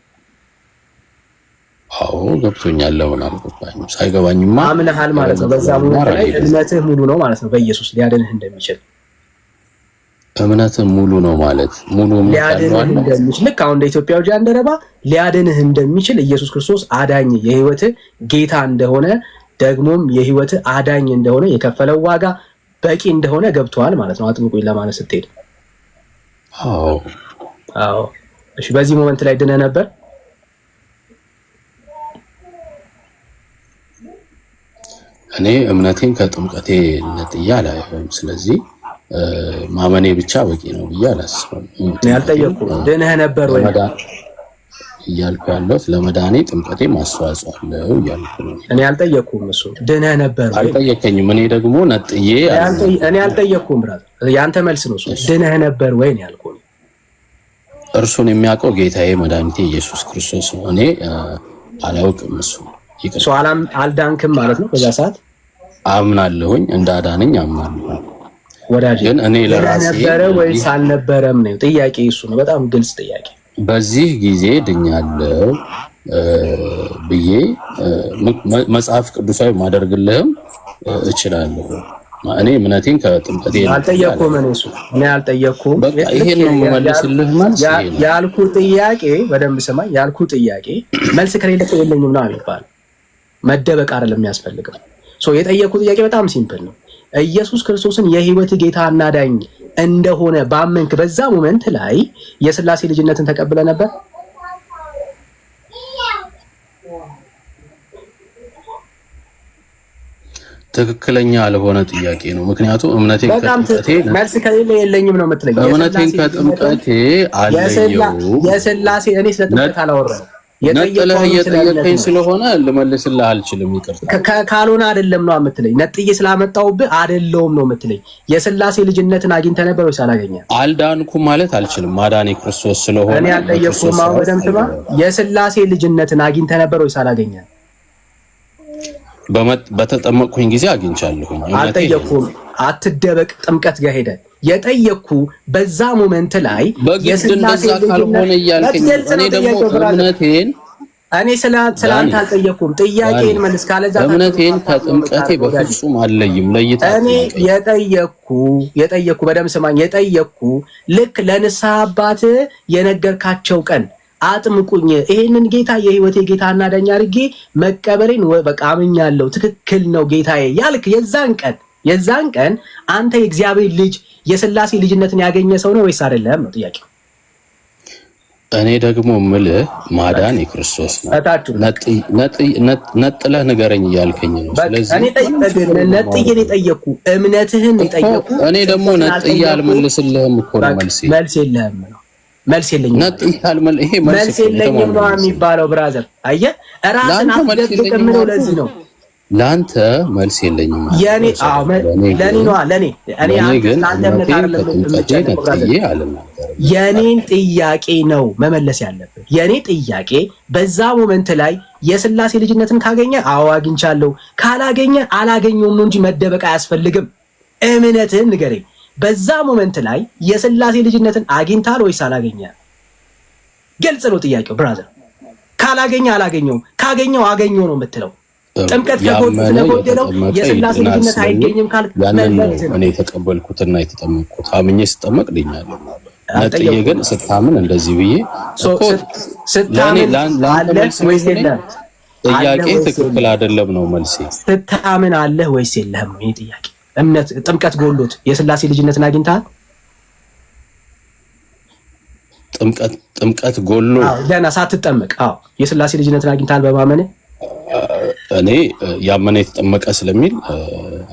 አዎ፣ ገብቶኛል። ለምን አልገባኝም? ሳይገባኝማ አምነሃል ማለት ነው። በዛ moment ላይ እምነትህ ሙሉ ነው ማለት ነው። በኢየሱስ ሊያድንህ እንደሚችል። እምነትህ ሙሉ ነው ማለት ሙሉ እምነት ሊያድንህ እንደሚችል፣ ልክ አሁን እንደ ኢትዮጵያው ጃንደረባ ሊያድንህ እንደሚችል፣ ኢየሱስ ክርስቶስ አዳኝ የህይወትህ ጌታ እንደሆነ፣ ደግሞም የህይወት አዳኝ እንደሆነ፣ የከፈለው ዋጋ በቂ እንደሆነ ገብቶሃል ማለት ነው። አጥምቁኝ ለማለት ስትሄድ። አዎ። አዎ። እሺ፣ በዚህ moment ላይ ድነህ ነበር? እኔ እምነቴን ከጥምቀቴ ነጥዬ አላየውም። ስለዚህ ማመኔ ብቻ በቂ ነው ብዬ አላስብም። ያልጠየቅኩህ ድነህ ነበር ወይ? እያልኩ ያለሁት ለመዳኔ ጥምቀቴ ማስተዋጽኦ አለው እያልኩ ነው። እኔ አልጠየቅኩም። እሱ ድነህ ነበር ወይ? አልጠየቀኝም። እኔ ደግሞ ነጥዬ እኔ አልጠየቅኩም። Brother፣ የአንተ መልስ ነው እሱ። ድነህ ነበር ወይ ነው ያልኩህ። እርሱን የሚያውቀው ጌታዬ መድኃኒቴ ኢየሱስ ክርስቶስ ነው። እኔ አላውቅም። እሱ ይቅር። አልዳንክም ማለት ነው በዛ ሰዓት? አምናለሁኝ፣ እንዳዳነኝ አምናለሁኝ። ወዳጅ፣ ግን እኔ ለራሴ ነበረ ወይስ አልነበረም ነው ጥያቄ። እሱ ነው በጣም ግልጽ ጥያቄ። በዚህ ጊዜ ድኛለሁ ብዬ መጽሐፍ ቅዱሳዊ ማደርግልህም እችላለሁ። እኔ እምነቴን ከጥምቀቴ አልጠየቅኩም። እኔ እሱ እኔ አልጠየቅኩም። በቃ ይሄን ነው የምመልስልህ መልስ ይሄ ነው። ያልኩ ጥያቄ በደንብ ስማኝ። ያልኩ ጥያቄ መልስ ከሌለ የለኝም ነው የሚባለው። መደበቅ አይደለም የሚያስፈልገው። So የጠየኩ ጥያቄ በጣም simple ነው። ኢየሱስ ክርስቶስን የህይወት ጌታና አዳኝ እንደሆነ ባመንክ በዛ moment ላይ የስላሴ ልጅነትን ተቀብለህ ነበር? ትክክለኛ ያልሆነ ጥያቄ ነው። ምክንያቱም እምነቴን ከጥምቀቴ መልስ ከሌለ የለኝም ነው የምትለኝ። እምነቴን ከጥምቀቴ አለየው። የስላሴ እኔ ስለ ጥምቀት አላወራሁም። ነጥለህ እየጠየቀኝ ስለሆነ ልመልስልህ አልችልም። ይቅርታ። ካልሆነ አይደለም ነው የምትለኝ። ነጥዬ ስላመጣሁብህ አይደለውም ነው የምትለኝ። የስላሴ ልጅነትን አግኝተህ ነበር ወይስ አላገኘህም? አልዳንኩም ማለት አልችልም። ማዳኔ ክርስቶስ ስለሆነ እኔ አልጠየቅኩም። አሁን በደምብ ስማ። የስላሴ ልጅነትን አግኝተህ ነበር ወይስ አላገኘህም? በተጠመቅኩኝ ጊዜ አግኝቻለሁኝ። አልጠየቅኩም። አትደበቅ። ጥምቀት ጋር ሄደህ የጠየቅኩ በዛ moment ላይ በግድ እንደዛ ካልሆነ እያልከኝ እኔ ደግሞ እምነቴን እኔ ስለ አንተ አልጠየቅኩም። ጥያቄን መልስ፣ ካለዛ እምነቴን ከጥምቀቴ በፍጹም አለይም። ለይታ እኔ የጠየቅኩ በደምብ ስማኝ። የጠየቅኩ ልክ ለንስሐ አባት የነገርካቸው ቀን አጥምቁኝ፣ ይሄንን ጌታ የህይወቴ ጌታና አዳኝ አድርጌ መቀበሌን በቃ አምኛለሁ፣ ትክክል ነው ጌታዬ ያልክ የዛን ቀን አንተ የእግዚአብሔር ልጅ የስላሴ ልጅነትን ያገኘ ሰው ነው ወይስ አይደለም ነው ጥያቄው። እኔ ደግሞ ምልህ ማዳን የክርስቶስ ነው። ነጥለህ ንገረኝ እያልከኝ ነው። ስለዚህ ነጥዬ ነው የጠየቅኩ፣ እምነትህን የጠየቅኩ። እኔ ደግሞ ነጥዬ አልመልስልህም እኮ ነው መልሴ። መልስ የለህም ነው፣ መልስ የለኝም። ነጥዬ ይሄ መልስ የለኝም ነው የሚባለው። Brother፣ አየህ፣ ራስን አትደብቅ የምለው ለዚህ ነው። ለአንተ መልስ የለኝም። የኔ አዎ፣ ለኔ ነው፣ ለኔ እኔ ግን አንተ እምነት አይደለም። ከጥምቀቴ ነጥዬ አልናገርም። የኔን ጥያቄ ነው መመለስ ያለብን። የኔ ጥያቄ በዛ moment ላይ የስላሴ ልጅነትን ካገኘ አዎ አግኝቻለሁ፣ ካላገኘ አላገኘውም ነው እንጂ መደበቅ አያስፈልግም። እምነትህን ንገረኝ። በዛ moment ላይ የስላሴ ልጅነትን አግኝተሃል ወይስ አላገኘህም? ግልጽ ነው ጥያቄው brother። ካላገኘ አላገኘውም፣ ካገኘው አገኘው ነው የምትለው። ጥምቀት ያመነ ስለጎደለው የተጠመቀ የስላሴ ይድናል ልጅነት ስለሚል አይገኝም ካልክ ያንን ነው መልእክት ነው። እኔ የተቀበልኩትና የተጠመቅኩት። አምኜ ስጠመቅ ድኛለሁ። ነጥዬ አልጠየኩም። ግን ስታምን እንደዚህ ብዬ እኮ ለእኔ ስታምን ለአንተ አለህ መልስ ወይስ የሚሆነኝ የለህም? ጥያቄ አለህ ወይስ ትክክል የለህም? አይደለም ነው መልሴ። ስታምን አለህ ወይስ የለህም ነው የኔ ጥያቄ። እምነት ጥምቀት ጎሎት የስላሴ ልጅነትን አግኝተሃል? ጥምቀት ጎሎ አዎ፣ ገና ሳትጠመቅ። አዎ፣ የስላሴ ልጅነትን አግኝተሃል በማመንህ? እኔ ያመነ የተጠመቀ ስለሚል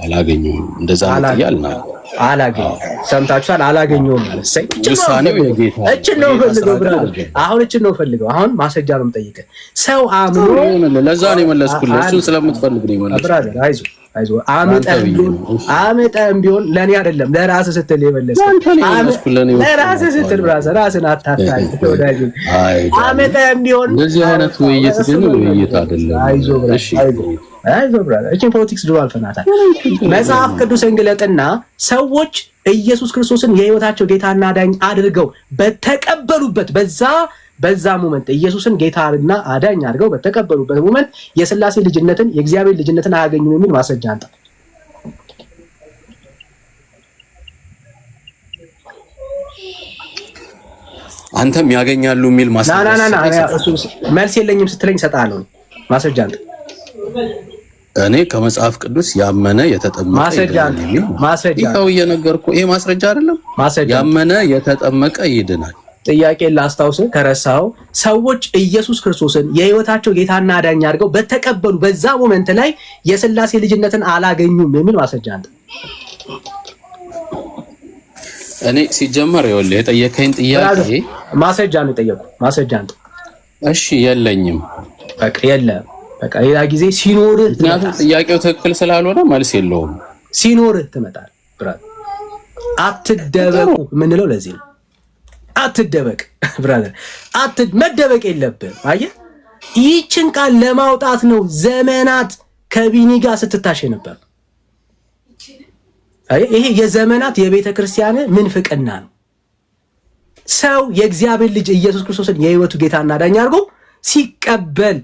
አላገኘሁም። እንደዛ ነጥዬ አልናገርም። አላገኘሁም። ሰምታችኋል? አላገኘሁም ማለት እሰይ። እችን ነው ውሳኔው የምፈልገው። የጌታ ነው። እችን ነው የጌታ ስራ የምፈልገው ግን brother። አልገባም። አሁን እችን ነው የምፈልገው። አሁን ማስረጃ ነው የምጠይቅህ። ሰው አምኖ ይሁንልህ። ለዛ ነው የመለስኩልህ። እሱን ስለምትፈልግ ነው የመለስኩልህ። Brother፣ አይዞህ አይዞህ። ለአንተ አምጠህም ብዬ ቢሆን ነው። እሺ። አምጠህም ቢሆን ለእኔ አይደለም ለራስህ ስትል የመለስኩት። ለአንተ ነው የመለስኩልህ። እኔ ለራስህ ስትል brother፣ ራስህን አታታል ወዳጄ። አይ ዳኒ፣ አምጠህም ቢሆን እንደዚህ አይነት ውይይት ግን ውይይት አይደለም። አይዞህ brother፣ እሺ አይዞህ አይዞህ brother። እቺን politics ድሮ አልፈናታል። መጽሐፍ ቅዱስን ግለጥና ሰዎች ኢየሱስ ክርስቶስን የሕይወታቸው ጌታና አዳኝ አድርገው በተቀበሉበት በዛ moment፣ ኢየሱስን ጌታና አዳኝ አድርገው በተቀበሉበት moment የስላሴ ልጅነትን፣ የእግዚአብሔር ልጅነትን አያገኙም የሚል ማስረጃ አምጣ። አንተም ያገኛሉ የሚል ና ማስረጃ ና ና ና ስትሰጠኝ እሱ መልስ የለኝም ስትለኝ እሰጥሃለሁ። ማስረጃ አምጣ። እኔ ከመጽሐፍ ቅዱስ ያመነ የተጠመቀ ማስረጃ ይድናል አምጣ። የሚል ማስረጃ ይኸው እየነገርኩህ፣ ይሄ ማስረጃ አይደለም? ማስረጃ አምጣ። ያመነ የተጠመቀ ይድናል። ጥያቄ ላስታውስ ከረሳው፣ ሰዎች ኢየሱስ ክርስቶስን የሕይወታቸው ጌታና አዳኝ አድርገው በተቀበሉ በዛ moment ላይ የስላሴ ልጅነትን አላገኙም የሚል ማስረጃ አምጣ። እኔ ሲጀመር ይኸውልህ የጠየከኝ ጥያቄ ማስረጃ ነው የጠየኩህ። ማስረጃ አምጣ። እሺ የለኝም። በቃ የለም። በቃ ሌላ ጊዜ ሲኖርህ ምክንያቱም ትመጣለህ። ጥያቄው ትክክል ስላልሆነ መልስ የለውም። ሲኖርህ ትመጣለህ። Brother፣ አትደበቁ የምንለው ለዚህ ነው። አትደበቅ brother፣ መደበቅ የለብህም። አየህ፣ ይህችን ቃል ለማውጣት ነው ዘመናት ከቢኒ ጋር ስትታሽ ነበር። አየህ፣ ይሄ የዘመናት የቤተ ክርስቲያን ምንፍቅና ነው። ሰው የእግዚአብሔር ልጅ ኢየሱስ ክርስቶስን የሕይወቱ ጌታና አዳኝ አድርጎ ሲቀበል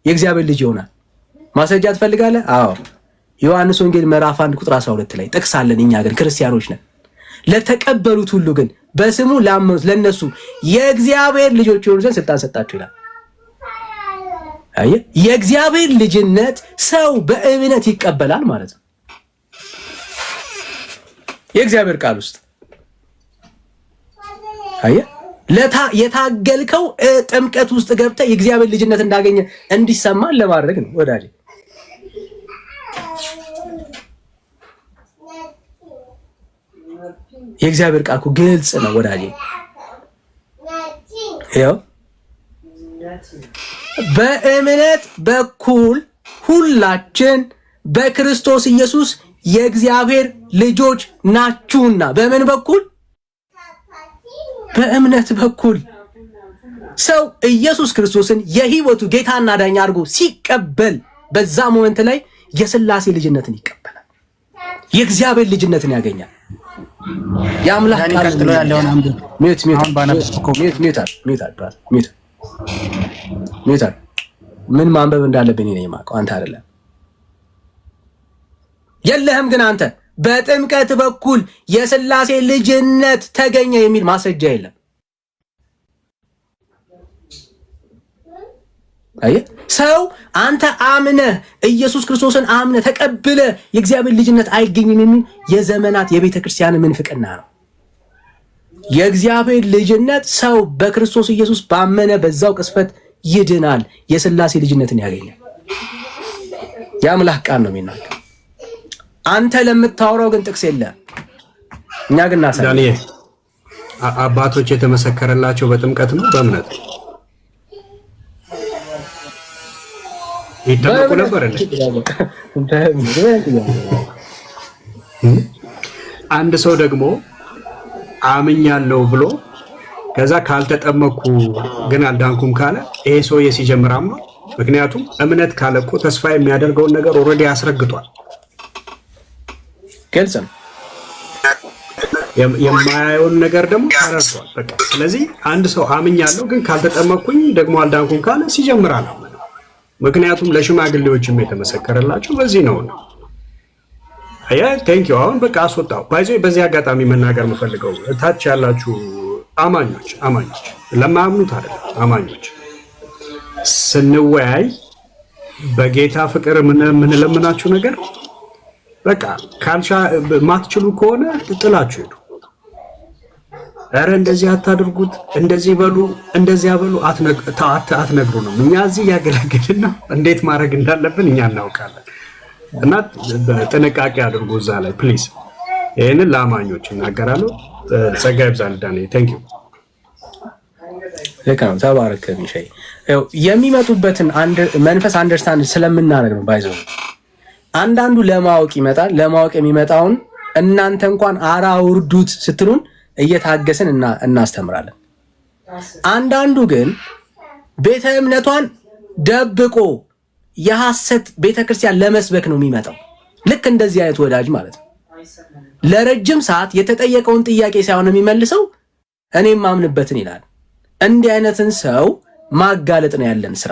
የእግዚአብሔር ልጅ ይሆናል። ማስረጃ ትፈልጋለህ? አዎ፣ ዮሐንስ ወንጌል ምዕራፍ 1 ቁጥር 12 ላይ ጥቅስ አለን። እኛ ግን ክርስቲያኖች ነን። ለተቀበሉት ሁሉ ግን በስሙ ላመኑት ለነሱ የእግዚአብሔር ልጆች የሆኑ ዘንድ ስልጣን ሰጣቸው ይላል። አየህ፣ የእግዚአብሔር ልጅነት ሰው በእምነት ይቀበላል ማለት ነው። የእግዚአብሔር ቃል ውስጥ አየህ፣ የታገልከው ጥምቀት ውስጥ ገብተህ የእግዚአብሔር ልጅነት እንዳገኘ እንዲሰማን ለማድረግ ነው ወዳጄ። የእግዚአብሔር ቃል እኮ ግልጽ ነው ወዳጄ። ይኸው በእምነት በኩል ሁላችን በክርስቶስ ኢየሱስ የእግዚአብሔር ልጆች ናችሁና። በምን በኩል? በእምነት በኩል። ሰው ኢየሱስ ክርስቶስን የሕይወቱ ጌታና አዳኝ አድርጎ ሲቀበል በዛ moment ላይ የስላሴ ልጅነትን ይቀበላል። የእግዚአብሔር ልጅነትን ያገኛል። የአምላክ ዳኒ ቃል ቀጥሎ ያለውን አንብብ። Mute mute አሁን ባነበብከው mute mute mute mute mute። ምን ማንበብ እንዳለብኝ እኔ ነኝ የማውቀው፣ አንተ አይደለም። የለህም ግን አንተ በጥምቀት በኩል የስላሴ ልጅነት ተገኘ የሚል ማስረጃ የለም። አየህ፣ ሰው አንተ አምነህ፣ ኢየሱስ ክርስቶስን አምነህ ተቀብለህ የእግዚአብሔር ልጅነት አይገኝም የሚል የዘመናት የቤተ ክርስቲያን ምንፍቅና ነው። የእግዚአብሔር ልጅነት ሰው በክርስቶስ ኢየሱስ ባመነ በዛው ቅጽበት ይድናል፣ የስላሴ ልጅነትን ያገኛል። የአምላክ ቃል ነው የሚናገር። አንተ ለምታወራው ግን ጥቅስ የለም። እኛ ግን እናሳይ። ዳንኤል፣ አባቶች የተመሰከረላቸው በጥምቀት ነው በእምነት ነው? ይጠመቁ ነበር እንዴ? አንድ ሰው ደግሞ አምኛለሁ ብሎ ከዛ ካልተጠመኩ ግን አልዳንኩም ካለ ይሄ ሰውዬ ሲጀምር አምኗል። ምክንያቱም እምነት ካለ እኮ ተስፋ የሚያደርገውን ነገር already አስረግጧል። ግልጽ ነው። የማያየውን ነገር ደግሞ ተረድቷል። በቃ ስለዚህ አንድ ሰው አምኛለሁ ግን ካልተጠመኩኝ ደግሞ አልዳንኩም ካለ ሲጀምር አላመነም። ምክንያቱም ለሽማግሌዎችም የተመሰከረላቸው በዚህ ነው ነው። Thank you። አሁን በቃ አስወጣው። By the way፣ በዚህ አጋጣሚ መናገር የምፈልገው ታች ያላችሁ አማኞች፣ አማኞች ለማያምኑት አይደለም፣ አማኞች ስንወያይ በጌታ ፍቅር የምንለምናችሁ ነገር በቃ ካልቻ ማትችሉ ከሆነ ጥላችሁ ሄዱ። ኧረ እንደዚህ አታድርጉት፣ እንደዚህ በሉ፣ እንደዚያ በሉ አትነግሩንም። እኛ እዚህ እያገለገልን ነው። እንዴት ማድረግ እንዳለብን እኛ እናውቃለን። እና ጥንቃቄ አድርጉ እዛ ላይ please። ይህንን ለአማኞች እናገራለሁ። ጸጋ ይብዛል። ዳንኤል፣ thank you። ልክ ነው። ተባረክ ሚሻይ። የሚመጡበትን መንፈስ understand ስለምናደርግ ነው። By the way፣ አንዳንዱ ለማወቅ ይመጣል። ለማወቅ የሚመጣውን እናንተ እንኳን አራውርዱት ስትሉን እየታገስን እናስተምራለን። አንዳንዱ ግን ቤተ እምነቷን ደብቆ የሐሰት ቤተክርስቲያን ለመስበክ ነው የሚመጣው። ልክ እንደዚህ አይነት ወዳጅ ማለት ነው። ለረጅም ሰዓት የተጠየቀውን ጥያቄ ሳይሆን የሚመልሰው እኔም ማምንበትን ይላል። እንዲህ አይነትን ሰው ማጋለጥ ነው ያለን ስራ፣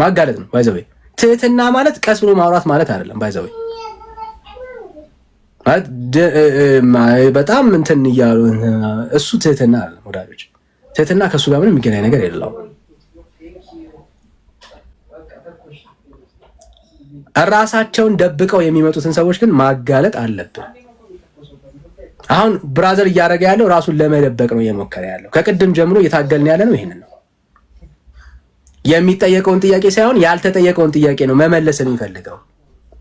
ማጋለጥ ነው። By the way፣ ትህትና ማለት ቀስ ብሎ ማውራት ማለት አይደለም። By the way፣ ማለት በጣም እንትን እያሉ እሱ ትህትና አይደለም ወዳጆች። ትህትና ከእሱ ጋር ምንም የሚገናኝ ነገር የለውም። ራሳቸውን ደብቀው የሚመጡትን ሰዎች ግን ማጋለጥ አለብን። አሁን brother እያደረገ ያለው ራሱን ለመደበቅ ነው እየሞከረ ያለው። ከቅድም ጀምሮ እየታገልን ያለ ነው ይሄንን ነው። የሚጠየቀውን ጥያቄ ሳይሆን ያልተጠየቀውን ጥያቄ ነው መመለስ የሚፈልገው።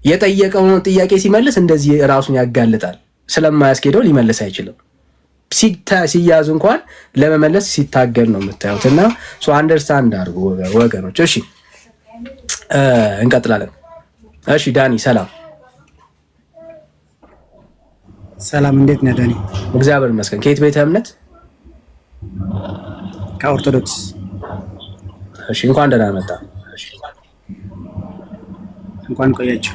የጠየቀውን ጥያቄ ሲመልስ እንደዚህ ራሱን ያጋልጣል። ስለማያስኬደው ሊመልስ አይችልም። ሲያዙ እንኳን ለመመለስ ሲታገል ነው የምታዩት። እና understand አድርጉ ወገኖች። እሺ እንቀጥላለን። እሺ ዳኒ ሰላም። ሰላም፣ እንዴት ነህ ዳኒ? እግዚአብሔር ይመስገን። ከየት ቤተ እምነት? ከኦርቶዶክስ። እሺ እንኳን ደህና መጣ። እንኳን ቆያችሁ።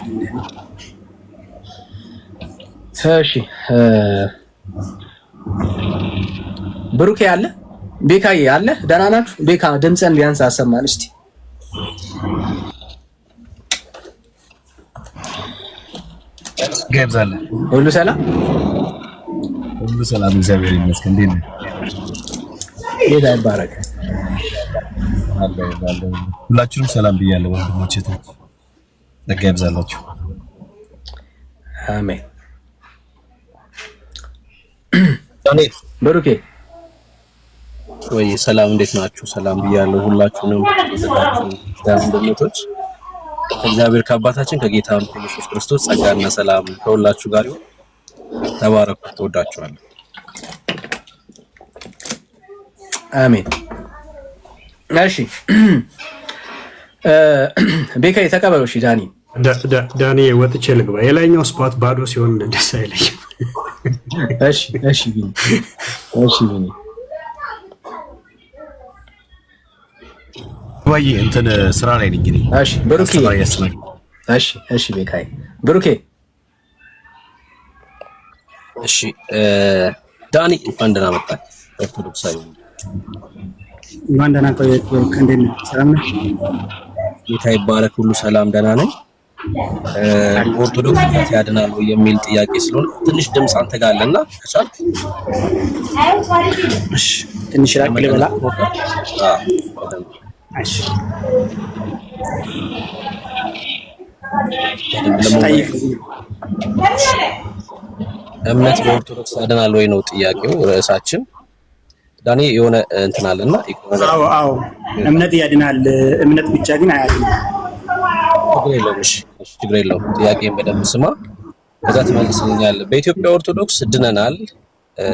እሺ ብሩኬ አለ፣ ቤካዬ አለ፣ ደህና ናችሁ? ቤካ ድምፅን ቢያንስ አሰማን እስቲ። ገብዛለህ ሁሉ ሰላም፣ ሁሉ ሰላም፣ እግዚአብሔር ይመስገን። እንዴት ነህ? ጌታ ይባረክ። አለ አለ። ሁላችሁንም ሰላም ብያለሁ ወንድሞቼ፣ እህቶች፣ ጸጋ ይብዛላችሁ። አሜን። ብሩኬ ወይ ሰላም፣ እንዴት ናችሁ? ሰላም ብያለሁ ሁላችሁንም ወንድሞች። እግዚአብሔር ከአባታችን ከጌታ ከኢየሱስ ክርስቶስ ጸጋና ሰላም ከሁላችሁ ጋር ይሁን። ተባረኩ። ተወዳችኋለሁ። አሜን። እሺ ቤካ ተቀበለው። እሺ ዳኒ ዳኒ ወጥቼ ልግባ። የላይኛው spot ባዶ ሲሆን ደስ አይለኝም። እሺ እሺ ቢኒ እሺ ቢኒ ወይ እንትን ስራ ላይ ነኝ እኔ። እሺ ብሩኬ እሺ እሺ ቤካይ ብሩኬ እሺ ዳኒ እንኳን ደህና መጣህ። ኦርቶዶክሳዊ እንኳን ደህና ቆየህ። እንዴት ነህ? ሰላም ነህ? ጌታ ይባረክ። ሁሉ ሰላም፣ ደህና ነኝ። ኦርቶዶክስ እምነት ያድናል ወይ የሚል ጥያቄ ስለሆነ ትንሽ ድምፅ አንተ ጋር አለና ከቻልክ እሺ፣ ትንሽ ራቅ ልበላ። እሺ ጠይቅ። እምነት በኦርቶዶክስ ያድናል ወይ ነው ጥያቄው ርዕሳችን። ዳኒ የሆነ እንትን አለና አዎ አዎ፣ እምነት ያድናል። እምነት ብቻ ግን አያድንም። ችግር የለውም። እሺ እሺ፣ ችግር የለውም። ጥያቄን በደንብ ስማ፣ ከዛ ትመልስልኛለህ። በኢትዮጵያ ኦርቶዶክስ ድነናል፣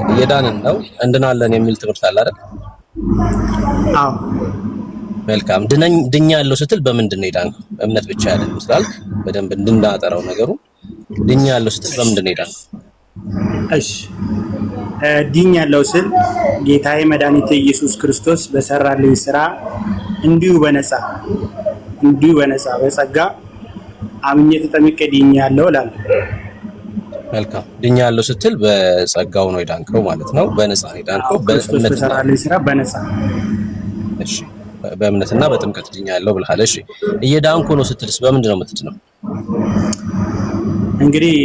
እየዳንን ነው፣ እንድናለን የሚል ትምህርት አለ አይደል? አዎ። መልካም። ድኛለሁ ስትል በምንድን ነው የዳንከው? እምነት ብቻ አይደለም ስላልክ በደንብ እንድናጠራው ነገሩ። ድኛለሁ ስትል በምንድን ነው የዳንከው? እሺ ድኛለሁ ስል ጌታዬ መድኃኒቴ ኢየሱስ ክርስቶስ በሰራልኝ ስራ እንዲሁ በነፃ እንዲሁ በነፃ በጸጋ አምኜ ተጠምቄ ድኛለሁ እላለሁ። መልካም። ድኛለሁ ስትል በጸጋው ነው የዳንከው ማለት ነው። በነፃ ነው የዳንከው። ክርስቶስ በእምነት በሰራልኝ ስራ በነፃ። እሺ፣ በእምነትና በጥምቀት ድኛለሁ ብለሃል። እሺ እየዳንኩ ነው ስትልስ በምንድን ነው የምትድነው? እንግዲህ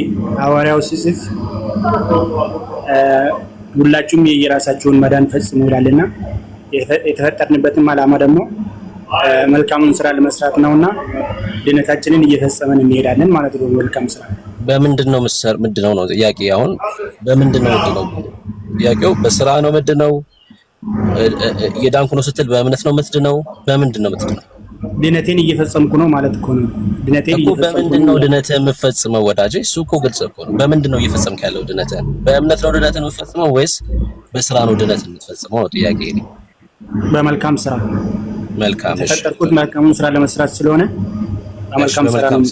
ሐዋርያው ሲጽፍ ሁላችሁም የየራሳችሁን መዳን ፈጽሙ ይላልና የተፈጠርንበትም ዓላማ ደግሞ መልካሙን ስራ ለመስራት ነውና ድነታችንን እየፈጸመን እንሄዳለን ማለት ነው። መልካም ስራ በምንድን ነው ምንድነው ነው ጥያቄ። አሁን በምንድን ነው ምንድነው ጥያቄው? በስራ ነው ምንድነው? እየዳንኩ ነው ስትል በእምነት ነው የምትድነው? በምንድን ነው የምትድነው? ድነቴን እየፈጸምኩ ነው ማለት እኮ ነው። ድነቴን እኮ እየፈጸምኩ በምንድን ነው ነው ድነትህን የምትፈጽመው ወዳጄ? እሱ እኮ ግልጽ እኮ ነው። በምንድን ነው እየፈጸምክ ያለው ድነትህን? በእምነት ነው ድነትህን የምትፈጽመው ወይስ በስራ ነው ድነትህን የምትፈጽመው ነው ጥያቄ። እኔ በመልካም ስራ። መልካም። እሺ የተፈጠርኩት መልካሙን ስራ ለመስራት ስለሆነ እሺ፣ በመልካም ስራ ነው። በመልካም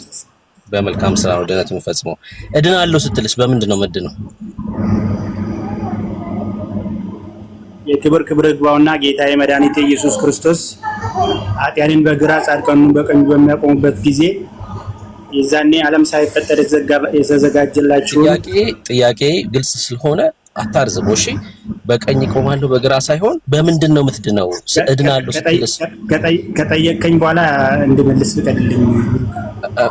በመልካም ስራ ነው ድነት የምፈጽመው። እድናለሁ ስትልስ በምንድን ነው ምድነው? የክብር ክብር ይግባውና ጌታዬ መድኃኒቴ ኢየሱስ ክርስቶስ ኃጥአንን በግራ ጻድቃኑን በቀኝ በሚያቆሙበት ጊዜ የዛኔ ዓለም ሳይፈጠር የተዘጋጀላችሁን ጥያቄ ግልጽ ስለሆነ አታርዝሞ። እሺ በቀኝ እቆማለሁ በግራ ሳይሆን በምንድን ነው የምትድነው? እድናለሁ ስትልስ ከጠየቀኝ በኋላ እንድመልስ ፍቀድልኝ።